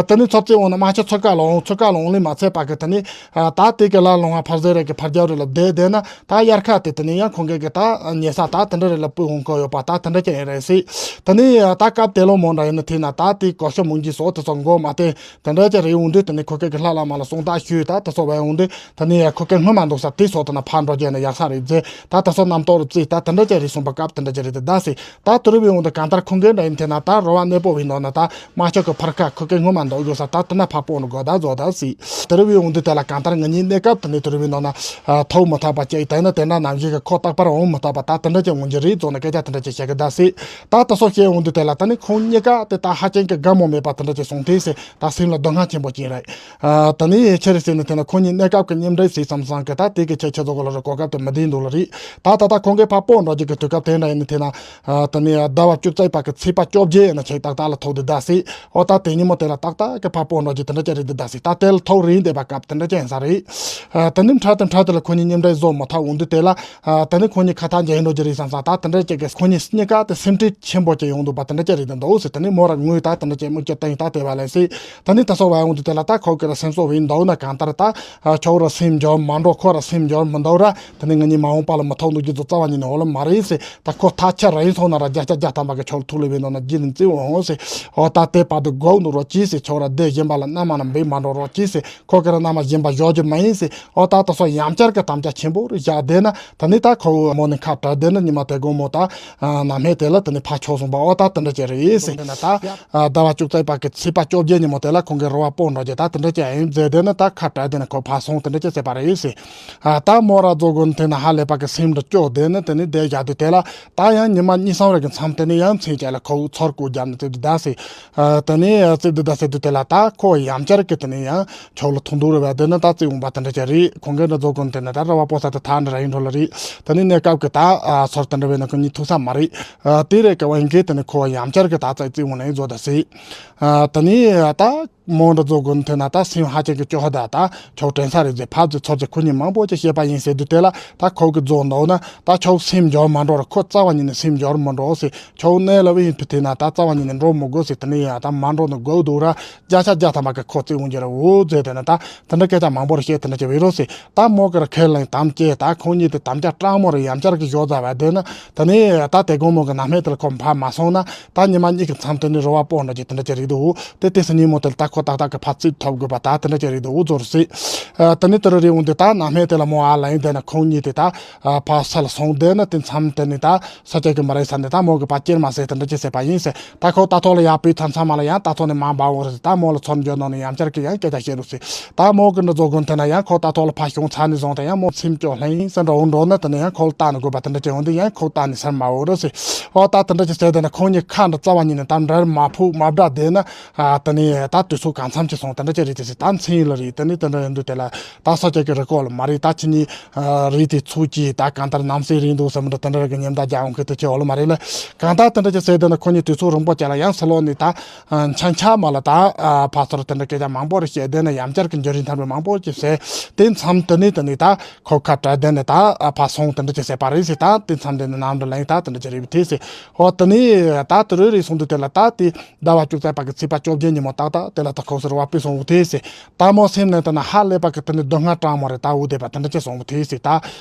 ད་ནི་ཚོ་རྩེ་འོང་ན་རྨ་ཆུ་ཚུར་ཁ་ལ་འོང་ཚུར་ཁ་ལ་འོང་ལེ་མ་ཚད་པ་གི་ད་ནི་ད་དེ་གི་ལ་ལོང་བ་ཕར་ཟེར་རེད་གི་ཕར་རྒྱབ་རེད་ལ་བསྡད་བསྡད་ན། ད་དབྱར་ཁ་དེ་དེ་ནས་ཡང་ཁོང་གིས་གི་ད་ཉལ་ས་ད་དེ་འདྲ་རེ་ལ་སྤོས་འོང་གི་ཡོད་པ་ད་དེ་འདྲ་ཅན་ཡིན་རེད་སྲིད། དེ་ནས་ད་སྐབས་དེ་ལོ་མོ་འདྲ་ཡིན་ན་དེ་ན་ད་དེ་གོ་ཤ་མུང་གྱི་སོགས་དེ་ཚོ་མགོ་མ་བསྟན་དེ་འདྲ་ཅན་རེད་འོང་དུས་དེ་ནས་ཁོ་གིས་གི་ལྷ་བླ་མ་ལ་གསུང་བརྡ་ཞུས་ད་དེ་ཚོ་བས་འོང་དུས་དེ་ནས་ཡང་ཁོ་གིས་སྔོན་མ་འདུག་ས་དེ་སོགས་དེ་ན་ཕར་འགྲོ་རྒྱུ་ན་ཡག་ས་རེད་ཟེར། ད་དེ་ཚོ་རྣམ་རྟོག་རུ་བརྩིས་ད་དེ་འདྲ་ཅན་རེད་སོང་པ་སྐབས་དེ་འདྲ་ཅན་རེད་དེ་ད་སྲིད། ད་དུ་རུ་བས་འོང་དུས་གང་ལྟར་ཁོང་གིས་འདྲ་ཡིན་དེ་ན་ད་རོ་བ་གནས་སྤོ་བའི་ནང་ན་ད། རྨ་ཆུ་གི་ཕར་ཁ་ཁོ་གི་སྔོན་མ་འདོགས་དགོས་ས་ད་དེ་ན་ཕར་སྤོ་ནི་དགོས་ད་བཟོ་ད་སྲིད། དེ་རུ་བའི་འོང་དུས་དེ་ལ་གང་ལྟར་ང་གཉིས་གནས་སྐབས་དེ་ནས་དེ་རུ་བའི་ནང་ན་ཐོག་མི་ཐག་པ་ཅིག་དེ་ན་དེ་འདྲ་ནམ་ཞིག་གི་ཁོ་རྟག་པར་འོང་མི་ཐག་པ་ད་དེ་འདྲ་ཅིག་འོང་རྒྱུ་རེད་བཟོ་ནས་སྐད་ཆ་དེ་འདྲ་ཅིག་བཤད་གི་ད་སྲིད། ད་དེ་སོགས་བཤད་འོང་དུས་དེ་ལ་ད་ནི་ཁོང་གཉིས་ཀ་དེ་ད་ཧ་ཅང་གི་དགའ་མོ་མེད་པ་དེ་འདྲ་ཅིག་སོང་དེ་སྲིད་ད་སེམས་ལ་སྡུག་བསྔལ་ཆེན་པོ་ཅིག་རེད། ད་ནི་ཆེ་རེད་ཟེར་ནས་དེ་ན་ཁོང་གཉིས་གནས་སྐབས་ཀྱི་མཉམ་འབྲེལ་ཟིག་བསམ་བསམ་གི་ད་དེ་གི་ཆེ་ཆེ་ཚོ་གི་ལོ་རུ་གོ་སྐབས་དེ་མི་བདེ་འདུག་ལ་རེད། ད་ད་ད་ཁོང་གིས་ཕར་སྤོ་འགྲོ་རྒྱུ་གི་དུས་སྐབས་དེ་འདྲ་ཡིན་ནི་དེ་ན། ཨ། དེ་ནས་ཟླ་བ་བཅུ་རྩ་པ་གི་ཚེས་པ་བཅོ་བརྒྱད་ཡིན་ན་ཆེ་ཏག་ཏག་ལ་ཐོག་དེ་ད་སྲིད། ཨོ་ད་དེ་ཉིན་མོ་དེ་ལ་ཏག་ཏག་གི་ཕར་སྤོ་འགྲོ་རྒྱུ་དེ་འདྲ་ཅིག་རེད་དེ་ད་སྲིད། ད་དེ་ལ་ཐོག་རིང་དེ་བ་སྐབས་དེ་འདྲ་ཅིག་ཡིན་ས་རེད། ཨ། དེ་ནས་འཕྲལ་དུ་འཕྲལ་དུ་ལ་ཁོ་གཉིས་མཉམ་འབྲེལ་བཟོ་མ་ཐག་འོང་དུས་དེ་ལ། ཨ། དེ་ནས་ཁོ་གཉིས་ཁ་ཐག་འཇལ་འགྲོ་རྒྱུ་རེད་བསམ་ས་ད་དེ་འདྲ་ཅིག་གི་ཁོ་གཉིས་གཉིས་ཀ་དེ་སེམས་ཁྲལ་ཆེན་པོ་ཅིག་ཡོང་འདུག་པ་དེ་འདྲ་ཅིག་རེད་དེ་འདུག་ཟེར། དེ་ནས་མོ་ར་ངུས་ད་དེ་འདྲ་ཅིག་མིག་ཆུ་བཏང་ད་དེ་བ་ལ་སྲིད། དེ་ནས་ད་སོ་བ་འོང་དུས་དེ་ལ་ད་ཁོ་གི་ར་སེམས་གསོ་བའི་འདུག་ན་གང་ལྟར་ད། ཨ། ཁྱོད་ར་སེམས་འཇོག་མ་འགྲོ་ཁོ་ར་སེམས་འཇོག་མི་འདུག་ར། དེ་ནས་ང་གཉིས་མ་འོངས་པ་ལ་མི་ཐོག་འདུག་རྒྱུ་ཚོ་རྩ་བ་ཉིད་ནས་འོ་ལ་མ་རེད་ཟེར། ད་ཁོ་ཐག་ཆ་རིང་སོང་ན་ར་བརྒྱ་ཆ་བརྒྱ་ཐམ་པ་གི་ཆོག་ཐུག་ལེ་བའི་ནང་ན་རྒྱུ་ནི་བརྩི་འོང་ཟེར། འོ་ད་དེ་བར་དུ་སྒོག་ནུ་རོགས་གྱིས་ཟེར། ཁྱོད་ར་བསྡད་གཞན་པ་ལ་མནའ་མ་ན་འབེབས་མ་འགྲོ་རོགས་གྱིས་ཟེར། ཁོ་གི་ར་མནའ་མ་གཞན་པ་བཞོག་རྒྱུ་མ་ཡིན་ཟེར། འོ་ད་ད་སོ་ཡང་བསྐྱར་གི་དམ་བཅའ་ཆེན་པོ་རེ་བཞག་བསྡད་ན་ད་ནི་ད་ཁོ་མོ་ནི་ཁ་བྲལ་བསྡད་ན་ཉི་མ་དེ་དགོང་མོ་ད་ནམ་ཧེ་དེ་ལ་ད་ནི་ཕ་ཆོག་སོང་པ་འོ་ད་དེ་འདྲ་ཅིག་རེད་ཟེར། དེ་ན་ད་ཟླ་བ་བཅུ་རྩ་པ་གི་ཚེས་པ་བཅོ་བརྒྱད་ཉིན་མོ་དེ་ལ་ཁོང་གི་རོ་བ་སྤོ་འགྲོ་རྒྱུ་ད་དེ་འདྲ་ཅིག་ཡིན་ཟེར་བསྡད་ན་ད་ཁ་བྲལ་བསྡད་ན་ཁོ་ཕ་སོང་དེ་འདྲ་ཅིག་ཟེར་བ་རེད་ཟེར། ཨ། ད་མོ་ར་རྫོགས་དགོན་དེ་ན་ཧ་ལས་པ་གི་སེམས་འདྲ་སྐྱོ་དེ་ནི་དེ་ནི་བསྡད་བཞག་དུས་དེ་ལ་ད་ཡང་ཉི་མ་གཉིས་གསུམ་རེ་གི་མཚམས་དེ་ནི་ཡང་མཚན་བཅས་ལ་ཁོ་ཚོར་སྐུ་རྒྱབ་ནི་ཙེ་དུ་ད་སེ། ཨ། དེ་ནི་ཙེ་དུ་ད་སེ་དུས་དེ་ལ་ད་ཁོ་ཡང་བསྐྱར་གི་དེ་ནི་ཡང་ཆོག་ལ་ཐུང་དུ་རེ་བ་དེ་ནི་ད་ཙེ་འོང་པ་དེ་འདྲ་ཅིག་རེད། ཁོང་གི་འདྲ་རྫོགས་དགོན་དེ་ནི་ད་ར་བ་སྤོ་ས་དེ་ཐ་འདྲ་ར་ཡིན་འགྲོ་ལ་རེད། དེ་ནི་གནས་སྐབས་གི་ད་ཚོར་དེ་འདྲ་བས་ན་ཁོ་གཉིས་ཐུག་ས་མ་རེད། ཨ། དེ་རེད་ག་བ་ཡིན་གི་དེ་ནི་ཁོ་ཡང་བསྐྱར་གི་ད་ཙེ་ཙེ་འོང་ནི་ཡིན་བཟོ་ད་སེ། ཨ། དེ་ནི་ད། མོ་འདྲ་རྫོགས་དགོས་ན་ཐེ་ན་ད་སེམས་ཧ་ཅང་གི་སྐྱོ་ཧ་ད་ད་ཁྱོད་དྲན་ས་རེད་ཟེར་ཕབ་ཟེར་ཚོར་ཟེར་ཁོ་གཉིས་མང་པོ་ཅིག་བཤད་པ་ཡིན་ཟེར་དུས་དེ་ལ་ད་ཁོ་གི་རྫོགས་འདུག་ན་ད་ཁྱོད་སེམས་འཇོག་མ་འགྲོ་ར་ཁོ་རྩ་བ་ཉིད་ནས་སེམས་འཇོག་མི་འགྲོ་ཟེར། ཁྱོད་གནས་ལ་བའི་ཡིན་ཕི་ཐེ་ན་ད་རྩ་བ་ཉིད་ནས་འགྲོ་མི་དགོས་ཟེར། དེ་ནས་ཡང་ད་མ་འགྲོ་ནི་དགོས་འདུག་ར། བརྒྱ་ཆ་བརྒྱ་ཐམ་པ་གི་ཁོ་བརྩི་འོང་རྒྱུ་ར་འོ་ཟེར། དེ་ནས་ད་དེ་འདྲ་སྐད་ཆ་མང་པོ་ར་བཤད། དེ་འདྲ་བྱས་བས་རོ་ཟེར། ད་མོ་གི་ར་ཁས་ལེན་དམ་བཅས་ད་ཁོང་གཉིས་དེ་དམ་བཅའ་སྤྲང་མོ་ར་ཡང་བསྐྱར་གི་བཞག་ཟ་བ་དེ་ནི་དེ་ནས་ད་དེ་དགོང་མོ་གི་ནམ་སྨད་དེ་ལ་ཁོ་ཕར་མ་སོང་ན་ད་ཉི་མ་གཉིས་ཀྱི་མཚམས་དེ་ནས་རོ་བ་སྤོ་འགྲོ་རྒྱུ་དེ་འདྲ་ཅིག་རེད་འདུག་དེ་དེ་སི་ཉིན་མོ་དེ་ལ་ད་ཁོ་ཏག་ཏག་གི་ཕར་རྩིས་ཐོབ་དགོས་པ་ད་དེ་འདྲ་ཅིག་རེད་འདུག་འུ་ཚོར་སྲིད། དེ་ནས་དེ་རུ་རེད་འོང་དེ་ད་ནམ་སྨད་དེ་ལ་མོ་ཨ་ལ་ཡིན་དེ་ན་ཁོང་གཉིས་དེ་ད་ཕར་ས་ལ་སོང་དེ་ན་དེ་མཚམས་དེ་ནས་ད་ས་སྐྱ་གི་མ་རེད་ས་ནས་ད་མོ་གི་པ་སྐྱེར་མ་ཟེར་དེ་འདྲ་ཅིག་ཟེར་པ་ཡིན་ཟེར། ད་ཁོ་ད་ཐོག་ལ་ཡར་བུད་ཐམ་ཚང་མ་ལ་ཡང་ད་ཐོག་ནས་མ་འབའ་འོང་རེད་ཟེར། ད་མོ་ལ་ཚོར་འགྱོ་ནང་ནས་ཡང་བསྐྱར་གི་ཡང་སྐད་ཆ་བཤད་རུ་ཟེར། ད་མོ་གི་འདྲ་རྫོགས་དགོས་ཐེ་ན་ཡང་ཁོ་ད་ཐོག་ལ་ཕར་བྱུང་ཚར་ནས་བཟུང་སྟེ་ཡང་མོ་སེམས་སྐྱོ་ལྷན་ཡིན་ས་འདྲ་འོང་འགྲོ་ན་དེ་ནས་ཡང་ཁོ་ལ་བལྟ་ནི་དགོས་པ་དེ་འདྲ་ཅིག་འོང་དུས་ཡང་ཁོ་བལྟ་ནི་སར་མ་འོང་རེད་ཟེར། ཨོ་ད་དེ་འདྲ་ཅིག་ཟེར་དེ་ན་ཁོང་གཉིས་ཁ་འདྲ་རྩ་བ་ཉིད་ནས་ད་འབྲལ་མ་ཕུག་མ་བསྒྲགས་བསྡད་ན་དེ་ནས་ད་དུས་ཚོད་གང་འཚམ་ཅིག་སོང་དེ་འདྲ་ཅིག་རེད་དེ་ཟེར། ད་མཚན་ཡིན་ལ་རེད། དེ་ནས་དེ་འདྲ་ཡིན་དུས་དེ་ལ་ད་ས་སྐྱ་གི་རི་སྐོར་ལ་མ་རེད། ད་ཁྱེད་གཉིས་རེད་དེ་ཚུགས་ཀྱིས་ད་གང་ལྟར་ནམ་སེ་རིང་འདུག་བསམ་འདྲ་དེ་འདྲ་ར་གི་ཉེན་བརྡ་རྒྱག་འོང་གི་དེ་ཅི་འོ་ལ་མ་རེད་ལ། གང་ལྟར་དེ་འདྲ་ཅིག་ཟེར་དེ་ན་ཁོ་གཉིས་དུས་ཚོད་རིང་པོ་ཅིག་ལ་ཡང་སི་ལོ་ནས་ད་འཆམ་འཆམ་མ་ལ་ད་ཕ་ཚོར་དེ་འདྲ་སྐད་ཆ་མང་པོ་རེ་བཤད་དེ་ན་ཡང་བསྐྱར་གི་འགྱུར་རིན་ཐར་པའི་མང་པོ་ཅིག་ཟེར། དེ་མཚམས་དེ་ནས་དེ་ནས་ད་ཁོ་ཁ་བྲལ་དེ་ནས་ད་ཕ་སོང་དེ་འདྲ་ཅིག་ཟེར་པ་རེད་ཟེར། ད་དེ་མཚམས་དེ་ནས་ནམ་འདྲ་ལན་ད་དེ་འདྲ་ཅིག་རེད་པ་དེ་ཟེར། ཧོ་དེ་ནས་ད་དེ་རུ་རེད་སོང་དུས་དེ་ལ་ད་དེ་ཟླ་བ་བཅུ་རྩ་པ་གི་ཚེས་པ་བཅོ་བརྒྱད་ཉིན་མོ་ཏག་ཏག་དེ་ལ་ད་ཁོ་སི་རུ་བ་པི་སོང་བུ་དེ་ཟེར། ད་མོ་སེམས་ནས་ད་ན་ཧ་ལས་པ་གི་དེ་ནི་སྡུག་བསྔལ་སྤྲང་མོ་རེད། ད་འུ་དེ་པ་དེ་འདྲ་ཅིག་སོང་བུ་དེ་ཟེར། ད་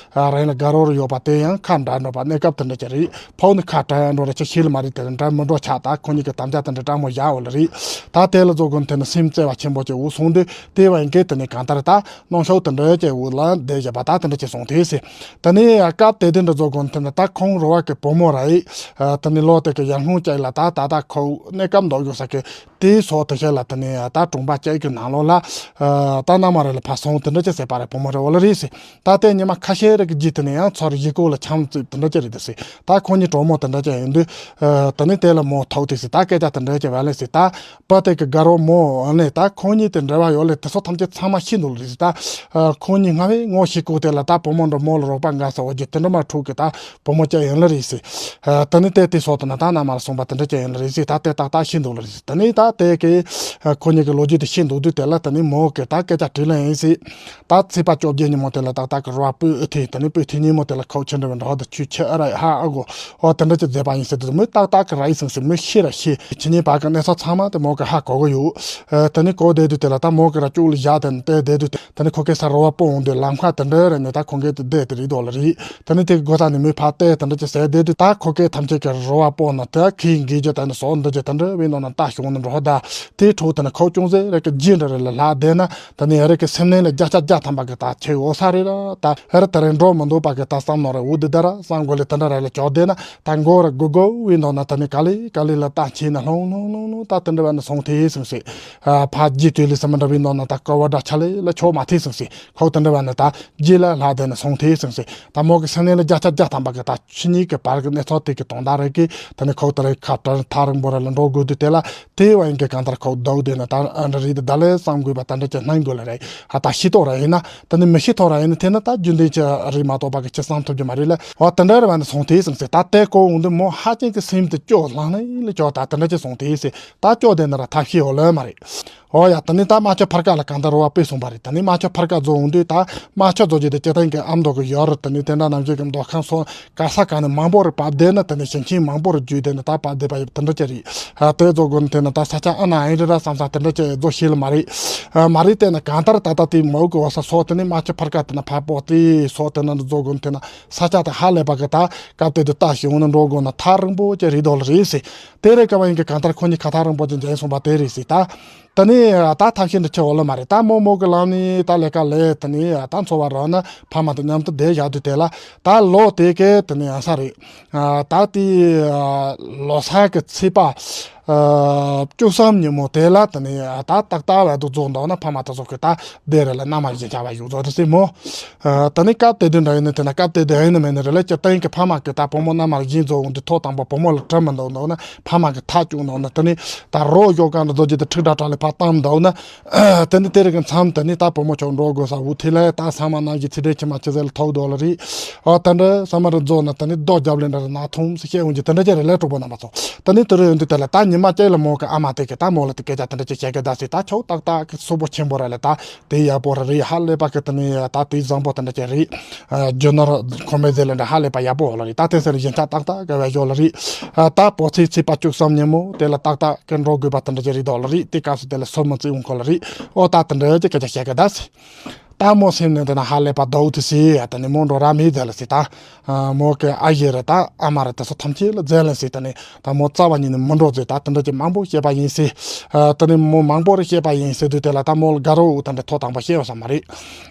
རང་ལ་དགའ་རོགས་རུ་ཡོད་པ་དེ་ཡང་ཁ་འདྲ་འགྲོ་པ་གནས་སྐབས་དེ་འདྲ་ཅིག་རེད། ཕོ་ནི་ཁ་བྲལ་འགྲོ་ར་ཅི་ཤེས་ལ་མ་རེད། དེ་འདྲ་མི་འགྲོ་ཆགས། ད་ཁོ་གཉིས་ཀྱི་དམ་བཅའ་དེ་འདྲ་སྤྲང་མོ་བཞག་འོ་ལ་རེད། ད་དེ་ལ་རྫོགས་དགོས་དེ་ནི་སེམས་བརྩེ་བ་ཆེན་པོ་ཅིག་འུ་སོང་དུས་དེ་བ་ཡིན་གེ་དེ་ནི་གང་ལྟར་ད་ནང་ཤོག་དེ་འདྲ་ཅིག་འུ་ལ་བསྡད་བཞག་པ་ད་དེ་འདྲ་ཅིག་སོང་དེ་ཟེར། དེ་ནི་སྐབས་དེ་དེ་འདྲ་རྫོགས་དགོས་དེ་ནི་ད་ཁོང་རུ་བ་གི་བུ་མོ་ར་ཡིས་དེ་ནི་ལོ་དེ་གི་ཡར་སྔོན་ཅིག་ལ་ད་ད་ད་ཁོ་གནས་སྐབས་འདོགས་ཡོད་ས་གི་དེའི་སོགས་དེ་བྱས་ལ་དེ་ནས་ད་གྲོང་པ་ཅིག་གི་ནང་ལོགས་ལ་ད་ནང་མ་རེད་ལ་ཕར་སོང་དེ་འདྲ་ཅིག་ཟེར་པ་རེད། བུ་མོ་རེད་འོ་ལ་རེད་ཟེར། ད་ལྟའི་ཉི་མ་ཁ་ཤས་རེ་གི་རྗེས་དེ་ནས་ཡང་ཚོར་ཡི་གོ་ལ་འཆམ་རྩིས་དེ་འདྲ་ཅིག་རེད་དེ་ཟེར། ད་ཁོ་གཉིས་གྲོགས་མོ་དེ་འདྲ་ཅིག་ཡིན་དུས་དེ་ནས་དེ་ལ་མོ་ཐོག་དེ་ཟེར། ད་སྐད་ཆ་དེ་འདྲ་ཅིག་བ་ལེ་ཟེར། ད་པ་དེ་གི་དགའ་རོགས་མོ་ནས་ད་ཁོ་གཉིས་དེ་འབྲེལ་བ་ཡོད་ལེ་དེ་ཚོ་ཐམས་ཅད་ཚང་མ་ཤེས་འདུག་ལ་རེད་ཟེར། ད་ཁོ་གཉིས་སྔ་བས་ངོ་ཤེས་གོ་དེ་ལ་ད་བུ་མོ་འདྲ་མོ་ལ་རོགས་པ་འགའ་ས་འོ་རྒྱུ་དེ་འདྲ་མ་འཁྲུག་གི་ད་བུ་མོ་ཅིག་ཡིན་ལ་རེད་ཟེར། ཨ། དེ་ནས་དེ་དེ་སོགས་དེ་ན་ད་ན་མ་ལ་སོང་པ་དེ་འདྲ་ཅིག་ཡིན་ལ་རེད་ཟེར། ད་དེ་ཏག་ཏག་ཤེས་འདུག་ལ་རེད་ཟེར། དེ་ནས་ད་དེ་གི་ཨ། ཁོ་གཉིས་ཀྱི་ལོ་རྒྱུས་དེ་ཤེས་འདུག་དུས་དེ་ལ་དེ་ནས་མོ་གི་ད་སྐད་ཆ་དྲིས་ལན་ཡིན་ཟེར། ད་ཚེས་པ་བཅོ་བརྒྱད་ཉིན་མོ་དེ་ལ་ཏག་ཏག་གི་རོ་བ་སྤུ་ཨེ་ཐེ་དེ་ནས་སྤུ་ཐེ་ཉིན་མོ་དེ་ལ་ཁོ་ཁྱེད་འདྲ་བའི་འགྲོ་དུ་ཆུ་ཆུ་ཨ་ར་ཧ་ཨ་གོ་ཨོ་དེ་འདྲ་ཅིག་མཛད་པ་ཡིན་ཟེར་དུས་མོ་ཏག་ཏག་གི་ར་ཡིན་སོང་ཟེར། མོ་ཤེས་ར་ཤེས། ཁྱེད་གཉིས་བར་གི་གནས་ཚུལ་ཚང་མ་དེ་མོ་གི་ཧ་གོ་གི་ཡོད། ཨ། དེ་ནས་གོ་བསྡད་དུས་དེ་ལ་ད་མོ་གི་ར་ཅུག་ལ་བཞག་དེ་ནས་དེ་བསྡད་དུས་དེ་ནས་ཁོ་སྐད་ས་རོ་བ་སྤུ་འོང་དུས་ལམ་ཁ་དེ་འདྲ་ར་ནས་ད་ཁོང་གིས་དེ་བསྡད་དེ་རེད་དོ་ལ་རེད། དེ་ནས་དེ་གི་སྒོ་ཐག་ནས་མོས་ཕར་བལྟས་དེ་འདྲ་ཅིག་ཟེར་བསྡད་དུས་ད་ཁོ་སྐད་ཐམས་ཅད་ཀྱི་རོ་བ་སྤོ་ན་དེ་ཁོས་འགེལ་རྒྱུ་དེ་ནས་ཟོག་འདི་རྒྱུ་དེ་འདྲ་བའི་ནང་ན་ལྟ་བྱུང་ནས་འགྲོ་ད། དེའི་འཕྲོ་དེ་ནས་ཁོ་ཅུང་ཟད་རེ་གི་རྗེས་འདྲ་རེ་ལ་ལྷག་བསྡད་ན་དེ་ནས་རེ་གི་སེམས་ནང་ལ་བརྒྱ་ཆ་བརྒྱ་ཐམ་པ་གི་ད་ཁྱེད་འོ་ས་རེད་ར་ད་ཧེ་ར་དེ་རེ་འགྲོ་མི་འདུག་པ་གི་ད་བསམ་ནོ་རེ་འུ་དི་ད་ར་བསམ་དགོས་ལེ་དེ་འདྲ་རེ་ལ་ཅོག་བསྡད་ན། ད་མགོ་ར་སྒུར་སྒུར་བའི་ནང་ན་དེ་ནས་ག་ལེ་ག་ལེ་ལ་ད་ཁྱེད་ན་ལྷུང་ལྷུང་ལྷུང་ལྷུང་ད་དེ་འདྲ་བ་ན་སོང་དེ་སོང་ཟེར། ཨ། ཕ་རྗེས་དུས་ལས་སམ་འདྲ་བའི་ནང་ན་ད་ཀ་བ་འདྲ་ཆ་ལེ་ལ་ཆོག་མ་ཐེ་སོང་ཟེར། ཁོ་དེ་འདྲ་བ་ན་ད་རྗེས་ལ་ལྷག་དེ་ན་སོང་དེ་སོང་ཟེར། ད་མོ་གི་སེམས་ནང་ལ་བརྒྱ་ཆ་བརྒྱ་ཐམ་པ་གི་ད་ཁྱེད་གཉིས་ཀྱི་བར་གི་གནས་ཚུལ་དེ་གི་དོན་དག་རེད་གི་དེ་ནས་ཁོ་དེ་རེ་ཁ་བྲལ་ཐག་རིང་པོ་ར་ལ་འགྲོ་དགོས་དུས་དེ་ལ་དེ་བ་ཡིན་གི་གང་ལྟར་ཁོ་སྡོད་དེ་ན་ད་ཨ་འདྲ་རེད་ད་ལེ་བསམ་དགོས་པ་ད་འདྲ་ཅིག་སྣང་དགོས་ལེ་རེད། ཨ། ད་ཤེས་རྟོགས་ར་ཡིན་ན། དེ་ནི་མི་ཤེས་ཐོག་ར་ཡིན་ན་དེ་ནི་ད་རྒྱུན་ལྡན་གྱི་རིགས་མ་གཏོགས་པ་གི་ཅི་བསམ་ཐུབ་ཀྱི་མ་རེད་ལ། འོ་དེ་འདྲ་རེ་བ་ནི་སོང་དེ་སོང་ཟེར། ད་དེ་གོ་འོང་དུས་མོ་ཧ་ཅང་གི་སེམས་དེ་སྐྱོ་ལྷང་ལྷང་ལ་སྐྱོ། ད་དེ་འདྲ་ཅི་སོང་དེ་ཟེར། ད་སྐྱོ་དེ་ནི་ར་ཐབས་ཤེས་འོ་ལོས་མ་རེད། འོ་ཡ་དེ་ནི་ད་རྨ་ཆུ་ཕར་ཁ་ལ་གང་ལྟར་རོ་བ་སྤོས་སོང་པ་རེད། དེ་ནི་རྨ་ཆུ་ཕར་ཁ་རྫོགས་འོང་དུས་ད་རྨ་ཆུ་རྫོགས་རྗེས་དེ་སྤྱིར་བཏང་གི་ཨ་མདོ་གི་ཡོད་རེད། དེ་ནི་དེ་འདྲ་ནམ་ཞིག་གི་མདོ་ཁམས་སོགས། ག་ས་ག་ནས་མང་པོ་རུ་བབས་བསྡད་ན་དེ་ནས་ཞིང་ཆེན་མང་པོ་རུ་བརྒྱུད་དེ་ནས་ད་བབས་བསྡད་པ་ཡོད་དེ་འདྲ་ཅིག་རེད། ཨ། དེ་ཚོ་དགོས་ན་དེ་ན་ད་ས་ཆ་ཨ་ན་ཨེ་རེད་ར་བསམ་ས་དེ་འདྲ་ཅིག་རྫོགས་ཤེས་ལ་མ་རེད། ཨ། མ་རེད་དེ་ན་གང་ལྟར་ད་ལྟ་དེ་མའུ་གི་འོ་ས་སོགས་དེ་ནས་རྨ་ཆུ་ཕར་ཁ་དེ་ན་ཕར་སྤོ་དེ་སོགས་དེ་ན་འདི་ཚོ་དགོས་ན་དེ་ན་ས་ཆ་དེ་ཧ་ལས་པ་གི་ད་སྐབས་དེ་དུ་ལྟ་ཞིག་འོང་ན་འགྲོ་དགོས་ན་ཐག་རིང་པོ་ཅིག་རེད་དོ་ལ་རེད་ཟེར། དེ་རེད་ག་བ་ཡིན་གི་གང་ལྟར་ཁོ་གཉིས་ཁ་ཐག་རིང་པོ་ཅིག་མཇལ་སོང་པ་དེ་རེད་ཟེར་ད། དེ་ནས་ད་ཐབས་ཤེས་འདི་ཆེ་བོ་ལ་མ་རེད། ད་མོ་མོ་གི་ལམ་ནས་ད་ལས་ཀ་ལས་དེ་ནས་ད་འཚོ་བ་རོལ་ན་ཕ་མ་དང་མཉམ་དུ་བསྡད་བཞག་དུས་དེ་ལ་ད་ལོ་དེ་གའི་དེ་ནས་ཡང་ས་རེད། ད་དེ་ལོ་གསར་གི་ཚེས་པ་བཅུ་གསུམ་ཉིན་མོ་དེ་ལ་དེ་ནས་ད་ཏག་ཏག་བས་དུ་རྫོགས་འདུག་ན་ཕ་མ་དང་ཚོ་གི་ད་དེ་རེ་ལ་མནའ་མ་བཞིན་བྱ་བ་ཡོད་རྫོགས་དུ་སྲིད་མོ། ད་ནི་སྐབས་དེ་དུས་འདྲ་ཡིན་ན་དེ་ན་སྐབས་དེ་དུས་ཡིན་ན་མེད་ན་རེ་ལ་སྤྱིར་བཏང་གི་ཕ་མ་གི་ད་བུ་མོ་མནའ་མ་བཞིན་རྫོགས་འོང་དུས་ཐོག་དང་པོ་བུ་མོ་ལ་དྲི་མི་འདུག་འདུག་ན་ཕ་མ་གི་ཐག་བཅུག་འདུག་ན་དེ་ནི་ད་རོགས་ཞོག་གང་འདྲ་རྫོགས་ཀྱི་དེ་ཁྲིག་ཁྲག་ཁྲག་ལས་ཕར་བཏང་འདུག་ན། དེ་ནི་དེ་རིགས་ཀྱི་མཚམས་དེ་ནི་ད་བུ་མོ་ཆོག་འགྲོ་དགོས་ས་འུ་ཐི་ལ་ད་ཚང་མ་ནང་བཞིན་ཚི་དྲེ་ཁྱི་མ་ཁྱི་ཟེར་ལ་ཐོག་འདུག་ལ་རེད། ཨ་དེ་འདྲ་ས་མ་རུ་རྫོགས་ན་དེ་ནི་རྡོ་རྒྱབ་ལེན་འདྲ་རེ་ན་ཐུང་སི་ཤེས་འོང་གི་དེ་འདྲ་ཅི་རེ་ལས་གྲོགས་པོ་རྣམ་པ་ཚོ་དེ་ནི་དེ་རུ་ཡོང་དུས་དེ་ལ་ད་ཉི་ མ་སྐྱེས་ལ་མོ་གི་ཨ་མ་དེ་གི་ད་མོ་ལ་དེ་སྐད་ཆ་དེ་འདྲ་ཅིག་བཤད་གི་ད་ཟེར། ད་ཁྱོད་ཏག་ཏག་གི་གཟུགས་པོ་ཆེན་པོ་ར་ལ་ད་དེ་ཡག་པོ་ར་རེད། ཧ་ལས་པ་གི་དེ་ནས་ད་དེ་བཟང་པོ་དེ་འདྲ་ཅིག་རེད། རྒྱུ་ནོར་ཁོ་མོའི་ཟེར་ལ་འདྲ་ཧ་ལས་པ་ཡག་པོ་ལ་རེད། ད་དེ་ཟེར་ལ་ཡིན་ཆ་ཏག་ཏག་གི་བས་ཞོ་ལ་རེད། ད་བོད་ཚེས་ཚེས་པ་བཅུ་གསུམ་ཉིན་མོ་དེ་ལ་ཏག་ཏག་གི་འགྲོ་དགོས་པ་དེ་འདྲ་ཅིག་རེད་དོ་ལ་རེད། དེ་སྐབས་སུ་དེ་ལ་སོ་མི་བརྩི་འོང་ཁོ་ལ་རེད། ཨོ་ད་དེ་འདྲ་ཅིག་སྐད་ཆ་བཤད་གི་ད་ཟེར། ད་མོ་སེམས་ནས་དེ་ན་ཧ་ལས་པ་དོག་ཏུ་སི་ཡ་དེ་ནས་མོ་འགྲོ་ར་མི་མཛད་ལ་སི་ད། མོ་གི་ཨ་ཡེ་ར་ད་ཨ་མ་ར་དེ་ཚོ་ཐམས་ཅད་ལ་མཛད་ལ་སི་དེ་ནས་ད་མོ་རྩ་བ་ཉིད་ནས་མི་འགྲོ་ཟེར། ད་དེ་འདྲ་ཅིག་མང་པོ་བཤད་པ་ཡིན་སི། དེ་ནས་མོ་མང་པོ་ར་བཤད་པ་ཡིན་སི་དུས་དེ་ལ་ད་མོ་ལ་དགའ་རོགས་དེ་འདྲ་ཐོག་དང་པོ་བཤད་ཡོང་ས་མ་རེད།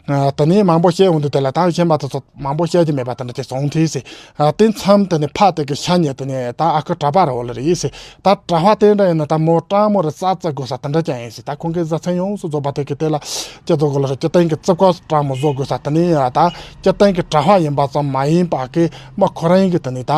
དེ་ནས་མང་པོ་བཤད་ཡོང་དུས་དེ་ལ་ད་གཞན་པ་དེ་ཚོ་མང་པོ་བཤད་ཀྱི་མེད་པ་དེ་འདྲ་ཅིག་སོང་ཐིག་སི། དེ་མཚམས་དེ་ནས་ཕ་དེ་གི་ཤ་ཉེ་དེ་ནས་ད་ཨ་ཁུ་གྲྭ་པ་ར་འོ་ལ་རེད་སི། ད་གྲྭ་པ་དེ་འདྲ་ཡིན་ན་ད་མོ་སྤྲང་མོ་ར་རྩ་རྩ་དགོས་ས་དེ་འདྲ་ཅིག་ཡིན་སི། ད་ཁོང་གི་བཟའ་ཚང་ཡོངས་སུ་རྫོགས་པ་དེ་གི་དེ་ལ་ཅི་ཚོ་གོ་ལ་ར་སྤྱི་བཏང་གི་རྩིབ་ཀ་སྤྲང་མོ་བཟོ་དགོས་ས་དེ་ནས་ཡ་ད་སྤྱི་བཏང་གི་གྲྭ་པ་ཡིན་པ་ཙམ་མ་ཡིན་པ་གི་མ་ཁོ་རང་གི་དེ་ནས་ད་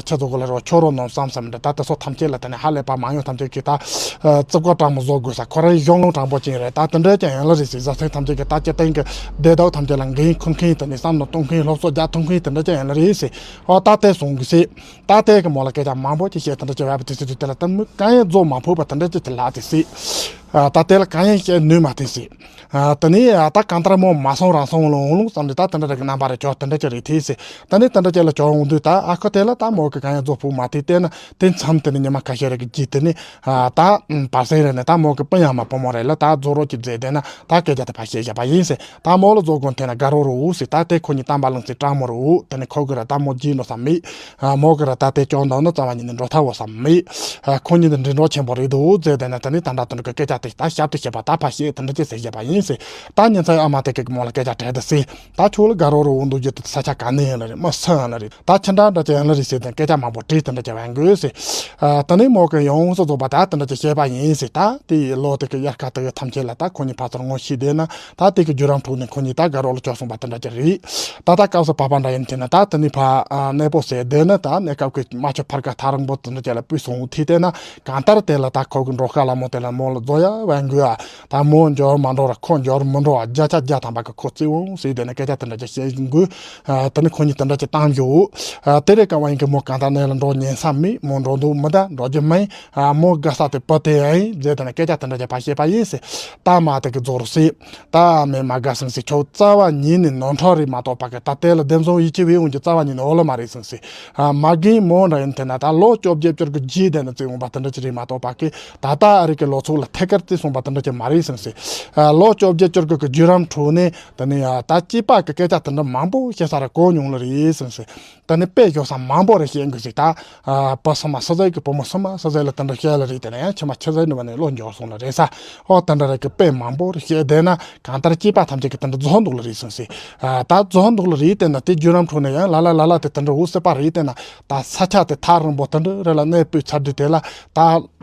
ཅི་ཚོ་གོ་ལ་ར་ཆོ་རོགས་ནང་བསམ་བསམ་འདྲ་ད་དེ་ཚོ་ཐམས་ཅད་ལ་དེ་ནས་ཧ་ལས་པ་མང་ཡོང་ཐམས་ཅད་ཀྱི་ད་རྩིབ་ཀ་སྤྲང་མོ་བཟོ་དགོས་ས། ཁོ་རང་གཞུང་ལུགས་དྲང་པོ་ཅན་རེད། ད་དེ་འདྲ་ཅིག་ཡིན་ལ་རེད་སི། བཟའ་ཚང་ཐམས་ཅད་ཀྱི་ད་སྤྱི་བཏང་གི་བདེ་སྡུག་ཐམས་ཅད་ལ་འགན་འཁུར་མཁན་དེ་ནས་བསམ་བློ་གཏོང་མཁན་སློབ་གསོ་རྒྱག་ཐུབ་མཁན་དེ་འདྲ་ཅིག་ཡིན་ལ་རེད་སི། ཨོ་ད་དེ་སོང་གི་སི། ད་དེ་གི་མོ་ལ་སྐད་ཆ་མང་པོ་ཅིག་བཤད་དེ་འདྲ་ཅིག་བས་པ་དེ་སི་དུས་དེ་ལ་ད་མི་གང་ཡང་རྫོགས་མ་ཕོད་པ་དེ་འདྲ་ཅིག་དེ་ལ་དེ་སི། ད་དེ་ལ་གང་ཡང་བཤད་ནུས་མ་དེ་སི། དེ་ནས་ད་གང་ལྟར་མོ་མ་སོང་རང་སོང་ལོང་ལོང་བསམ་ནས་ད་དེ་འདྲ་རེ་གི་རྣམ་པ་རེ་ཅོག་དེ་འདྲ་ཅིག་རེད་དེ་སི། ད་ནི་དེ་འདྲ་ཅིག་ལ་ཅོག་འོང་དུས་ད་ཨ་ཁུ་དེ་ལ་ད་མོ་གི་གང་ཡང་རྫོགས་ཕོད་མ་དེ་བལྟས་ན་དེ་མཚམས་དེ་ནས་ཉི་མ་ཁ་ཤས་རེ་གི་རྗེས་དེ་ནས་ད་བར་སེང་རེ་ནས་ད་མོ་གི་སྤུན་ཡ་མ་བུ་མོ་རེ་ལ་ད་རྫོགས་རོགས་ཀྱི་མཛད་དེ་ན་ད་སྐད་ཆ་དེ་ཕར་བཤད་བཞག་པ་ཡིན་སི། ད་མོ་ལ་རྫོགས་དགོན་དེ་ན་དགའ་རོགས་རུ་འུ་སི། ད་དེ་ཁོ་གཉིས་གཏམ་པ་ལང་སི་སྤྲང་མོ་རུ་འུ་དེ་ནས་ཁོ་གི་ར་ད་མོ་རྗེས་འགྲོ་ས་མེད། མོ་གི་ར་ད་དེ་ཅོག་འདང་ནི་རྩ་བ་ཉིད་ནས་འགྲོ་ཐབས་འོ་ས་མེད། ཁོ་གཉིས་དེ་འབྲེལ་འགྲོགས་ཆེན་པོ་རེད་འདུག་ཟེར་དེ་ན་དེ་ནི་ད་འདྲ་དེ་འདྲ་གི་སྐད་ཆ་དེ་ད་ཞབས་ཏུ་བཤད་པ་ད་ཕར་བཤད་དེ་འདྲ་ཅི་ཟེར་བཤད་པ་ཡིན་སི། ད་ཉིན་མཚན་ཨ་མ་དེ་གི་མོ་ལ་སྐད་ཆ་དྲིས་དེ་སི། ད་ཁྱོད་ལ་དགའ་རོགས་རུ་འུ་འདུག་རྒྱུ་དེ་ས་ཆ་ག་ནས་ཡིན་ལ་རེད། མི་སུ་ཡིན་ལ་རེད། ད་ཁྱི་འདྲ་འདྲ་ཅི་ཡིན་ལ་རེད་ཟེར་དེ་སྐད་ཆ་མང་པོ་དྲིས་དེ་འདྲ་ཅི་བས་འགོས་སི། དེ་ནས་མོ་གི་ཡོངས་སུ་རྫོགས་པ་ད་དེ་འདྲ་ཅི་བཤད་པ་ཡིན་སི། ད་དེ་ལོ་དེ་གི་དབྱར་ཁ་དེ་གི་ཐམས་ཅད་ལ་ད་ཁོ་གཉིས་ཕར་ཚུར་ངོ་ཤེས་བསྡད་ན་ད་དེ་གི་བརྒྱུད་རིམ་ཁྲོད་ནས་ཁོ་གཉིས་ད་དགའ་རོགས་ལ་ཅོག་སོང་པ་དེ་འདྲ་ཅི་རེད། ད་ལྟ་སྐབས་སུ་བབ་པ་འདྲ་ཡིན་དེ་ན་ད་དེ་ནས་ཕ་ཨ་གནས་སྤོ་ཟེར་བསྡད་ན་ད་གནས་སྐབས་ཀྱི་རྨ་ཆུ་ཕར་ཁ་ཐག་རིང་པོ་དེ་འདྲ་ཅིག་ལ་སྤོས་སོང་ཐིག་བལྟས་ན་གང་ལྟར་དེ་ལ་ད་ཁོ་གི་འགྲོ་ཁ་ལ་མོ་དེ་ལ་མོ་ལ་རྫོགས་ཡ་བས་འགོས་ཨ། ད་མོ་འབྱོར་མ་འགྲོ་ར་ཁོ་འབྱོར་མི་འགྲོ་བ་བརྒྱ་ཆ་བརྒྱ་ཐམ་པ་གི་ཁོ་བརྩི་འོང་ཟེར་དེ་ནས་སྐད་ཆ་དེ་འདྲ་ཅིག་བཤད་འགོས། དེ་ནས་ཁོ་གཉིས་དེ་འདྲ་ཅིག་བཏང་འགྱོ། དེ་རེད་ཀ་བ་ཡིན་གི་མོ་གང་ལྟར་གནས་ལ་འགྲོ་ཉན་ས་མེད། མོ་འགྲོ་འདུག་མི་ད་འགྲོ་རྒྱུ་མེད། མོ་དགའ་ས་དེ་བུ་དེ་ཨེ་ཟེར་དེ་ནས་སྐད་ཆ་དེ་འདྲ་ཅིག་ཕར་བཤད་པ་ཡིན་སི། ད་མ་དེ་གི་རྫོགས་རུ་སི། ད་མེད་མ་དགའ་སང་སི་ཁྱོད་རྩ་བ་ཉིད་ནས་ནོར་འཁྲུལ་རེད་མ་གཏོགས་པ་གི་ད་དེ་ལ་བདེན་བཟུང་ཡིད་ཆེས་བའི་འོང་གི་རྩ་བ་ཉིད་ནས་འོ་ལོ་མ་རེད་སང་སི། མ་རྒན་མོ་འདྲ་ཡིན་དེ་ན་ད་ལོ་བཅོ་བརྒྱད་བཅུ་གི་རྗེས་དེ་ན་བརྩི་འོང་པ་དེ་འདྲ་ཅིག་རེད་མ་གཏོགས་པ་གི་ད་ལྟ་ཨ་རི་གི་ལོ་ཚོགས་ལ་ཐད་ཀར་བརྩི་སོང་པ་དེ་འདྲ་ཅིག་མ་རེད་སང་སི། ལོ་བཅོ་བརྒྱད་བཅུ་གི་བརྒྱུད་རིམ་ཁྲོད་ནས་དེ་ནས་ད་སྐྱེས་པ་གི་སྐད་ཆ་དེ་འདྲ་མང་པོ་བཤད་ས་ར་གོ་མྱོང་ལ་རེད་སང་སི། ད་ནི་དཔེ་བཞག་ས་མང་པོ་རེ་བཤད་འགོས་ཟིག་ད། ཨ་བུ་སུ་མ་སུ་ཟེར་གི་བུ་མོ་སུ་མ་སུ་ཟེར་ལ་དེ་འདྲ་བཤད་ལ་རེད། དེ་ན་ཡང་ཕྱི་མ་ཆི་ཟེར་ནི་བ་ནི་བློ་འགྱོག་སོང་ལ་རེད་ས། ཨོ་དེ་འདྲ་རེ་གི་དཔེ་མང་པོ་རེ་བཤད་བསྡད་ན་གང་ལྟར་སྐྱེས་པ་ཐམས་ཅད་ཀྱི་དེ་འདྲ་རྫོགས་འདུག་ལ་རེད་སོང་ཟིག་ཨ་ད་རྫོགས་འདུག་ལ་རེད། དེ་ན་དེ་བརྒྱུད་རིམ་ཁྲོད་ནས་ཡང་ལ་ལ་ལ་ལ་དེ་དེ་འདྲ་འུ་སི་པ་རེད། དེ་ན་ད་ས་ཆ་དེ་ཐག་རིང་པོ་དེ་འདྲ་རེ་ལ་གནས་སྤོས་ཚར་དུས་དེ་ལ་ད་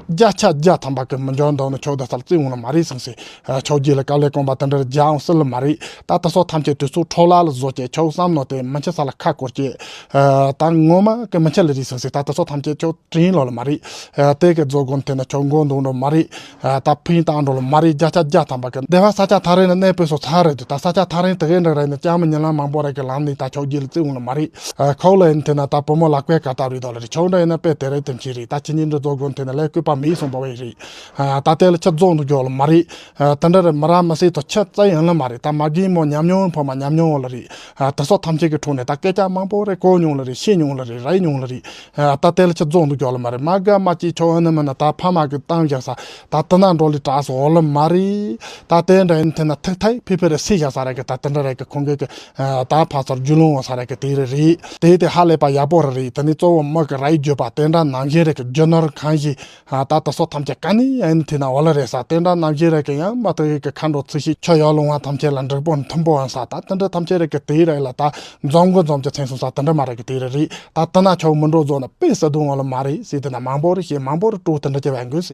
བརྒྱ་ཆ་བརྒྱ་ཐམ་པ་གི་མི་འགྱོ་འདུག་ནི་ཆོག་ད་སར་བརྩི་འོང་ལ་མ་རེད་སོང་ཟིག་ཨ་ཆོས་རྗེ་ལ་དཀའ་ལས་དཀོན་པ་དེ་འདྲ་རྒྱག་འོང་སྲིད་ལ་མ་རེད། ད་དེ་ཚོ་ཐམས་ཅད་དུས་ཚོད་འཕྲོ་བརླག་ལ་བཟོ་བྱས་ཆོག་བསམ་ནོ་དེ་མི་འཆི་ས་ལ་ཁ་བསྐོར་བྱས། ཨ་ད་ངོ་མ་གི་མི་འཆི་ལ་རེད་སོང་ཟིག་ད་དེ་ཚོ་ཐམས་ཅད་ཆོག་དྲིན་ལོ་ལ་མ་རེད། ཨ་དེ་གི་རྫོགས་དགོན་དེ་ན་ཆོག་མགོ་འདོགས་འགྲོ་མ་རེད། ཨ་ད་ཕིང་བཏང་འགྲོ་ལ་མ་རེད། བརྒྱ་ཆ་བརྒྱ་ཐམ་པ་གི་སྡེ་བ་ས་ཆ་ཐག་རིང་ན་གནས་སྤོས་སོ་ཚར་རེད་དུ། ད་ས་ཆ་ཐག་རིང་དེ་གའི་འདྲ་རེད་ན་ལྕང་མི་ཉིན་ལ་མང་པོ་རེད་གི་ལམ་ནས་ད་ཆོག་རྗེས་ལ་བརྩི་འོང་ལ་མ་རེད། ཨ་ཁོ་ལ་ཡིན་དེ་ན་ད་བུ་མོ་ལག་པའི་ཀ་ཏ་རུས་དོ་ལ་རེད། ཆོག་འདྲ་ཡིན་ན་དཔེ་དེ་རེད་དེ་མཁྱེན་རེད། ད་ཁྱེད་གཉིས་འདྲ་རྫོགས་དགོན་དེ་ན་ལས་བསྐོས་པ་མི་ཡིན་སོང་པ་བས་རེད། ཨ་ད་དེ་ལ་ཁྱི་རྫོགས་འདུག་རྒྱོ་ལ་མ་རེད། ཨ་དེ་འདྲ་རེད། མི་ར་མི་སྲིད་དོ་ཁྱི་རྩ་ཡང་ལ་མ་རེད། ད་མ་རྒན་མོ་ཉམས་མྱོང་ཕོ་མ་ཉམས་མྱོང་ལ་རེད། ཨ་དེ་ཚོ་ཐམས་ཅད་ཀྱི་ཁྲོད་ནས་ད་སྐད་ཆ་མང་པོ་རེད་གོ་མྱོང་ལ་རེད། ཤེས་མྱོང་ལ་རེད། རེད་མྱོང་ལ་རེད། ཨ་ད་དེ་ལ་ཁྱི་རྫོགས་འདུག་རྒྱོ་ལ་མ་རེད། མ་དགའ་མ་སྐྱིད་ཆོག་ཨ་ནི་མིན་ན་ད་ཕ་མ་གི་གཏམ་བཞག་ས་ད་དེ་ན་འགྲོ་ལི་དྲག་སོ་འོ་ལ་མ་རེད། ད་དེ་འདྲ་ཡིན་དེ་ན་ཐུག་ཐག་ཕི་ཕི་རེད་སི་བཞག་ས་རེད་གི་ད་དེ་འདྲ་རེད་གི་ཁོང་གི་གི་ད་ཕ་ཚོར་རྒྱུས་ལོན་འོང་ས་རེད་གི་དེ་རེད་རེད། དེ་དེ་ཧ་ལས་པ་ཡག་པོ་རེད་རེད། དེ་ནི་གཙོ་བོ་མི་གི་ར་ཡི་བརྗོད་པ་དེ་འདྲ་ནང་བཞིན་རེད་གི་རྒྱུ་ནོར་གང་ཞིག་ད་ད་སོ་ཐམས་ཅད་ག་ནི་ཡིན་དེ་ན་འོ་ལ་རེད་ས། དེ་འདྲ་ནང་བཞིན་རེད་གི་ཡང་མ་ཐུག་གི་ཁ་འགྲོ་ཚིག་ཤིག་ཆོ་ཡོ་ལུང་བ་ཐམས་ཅད་ལ་འགྲིག་པོ་མཐུན་པོ་ཡང་ས། ད་དེ་འདྲ་ཐམས་ཅད་རེད་གི་དེ་རེད་ལ་ད་འཛོམས་གི་འཛོམས་ཀྱི་མཚན་སོང་ས་དེ་འདྲ་མ་རེད་གི་དེ་རེད་རེད། ད་དེ་ན་ཆོག་མི་འགྲོ་རྫོགས་ན་དཔེ་ས་དུང་འོ་ལ་མ་རེད་ཟེར་དེ་ན་མང་པོ་རེད་ཞེས་མང་པོ་རེད་སྤྲོ་དེ་འདྲ་ཅི་བས་འགོས་ཟེར།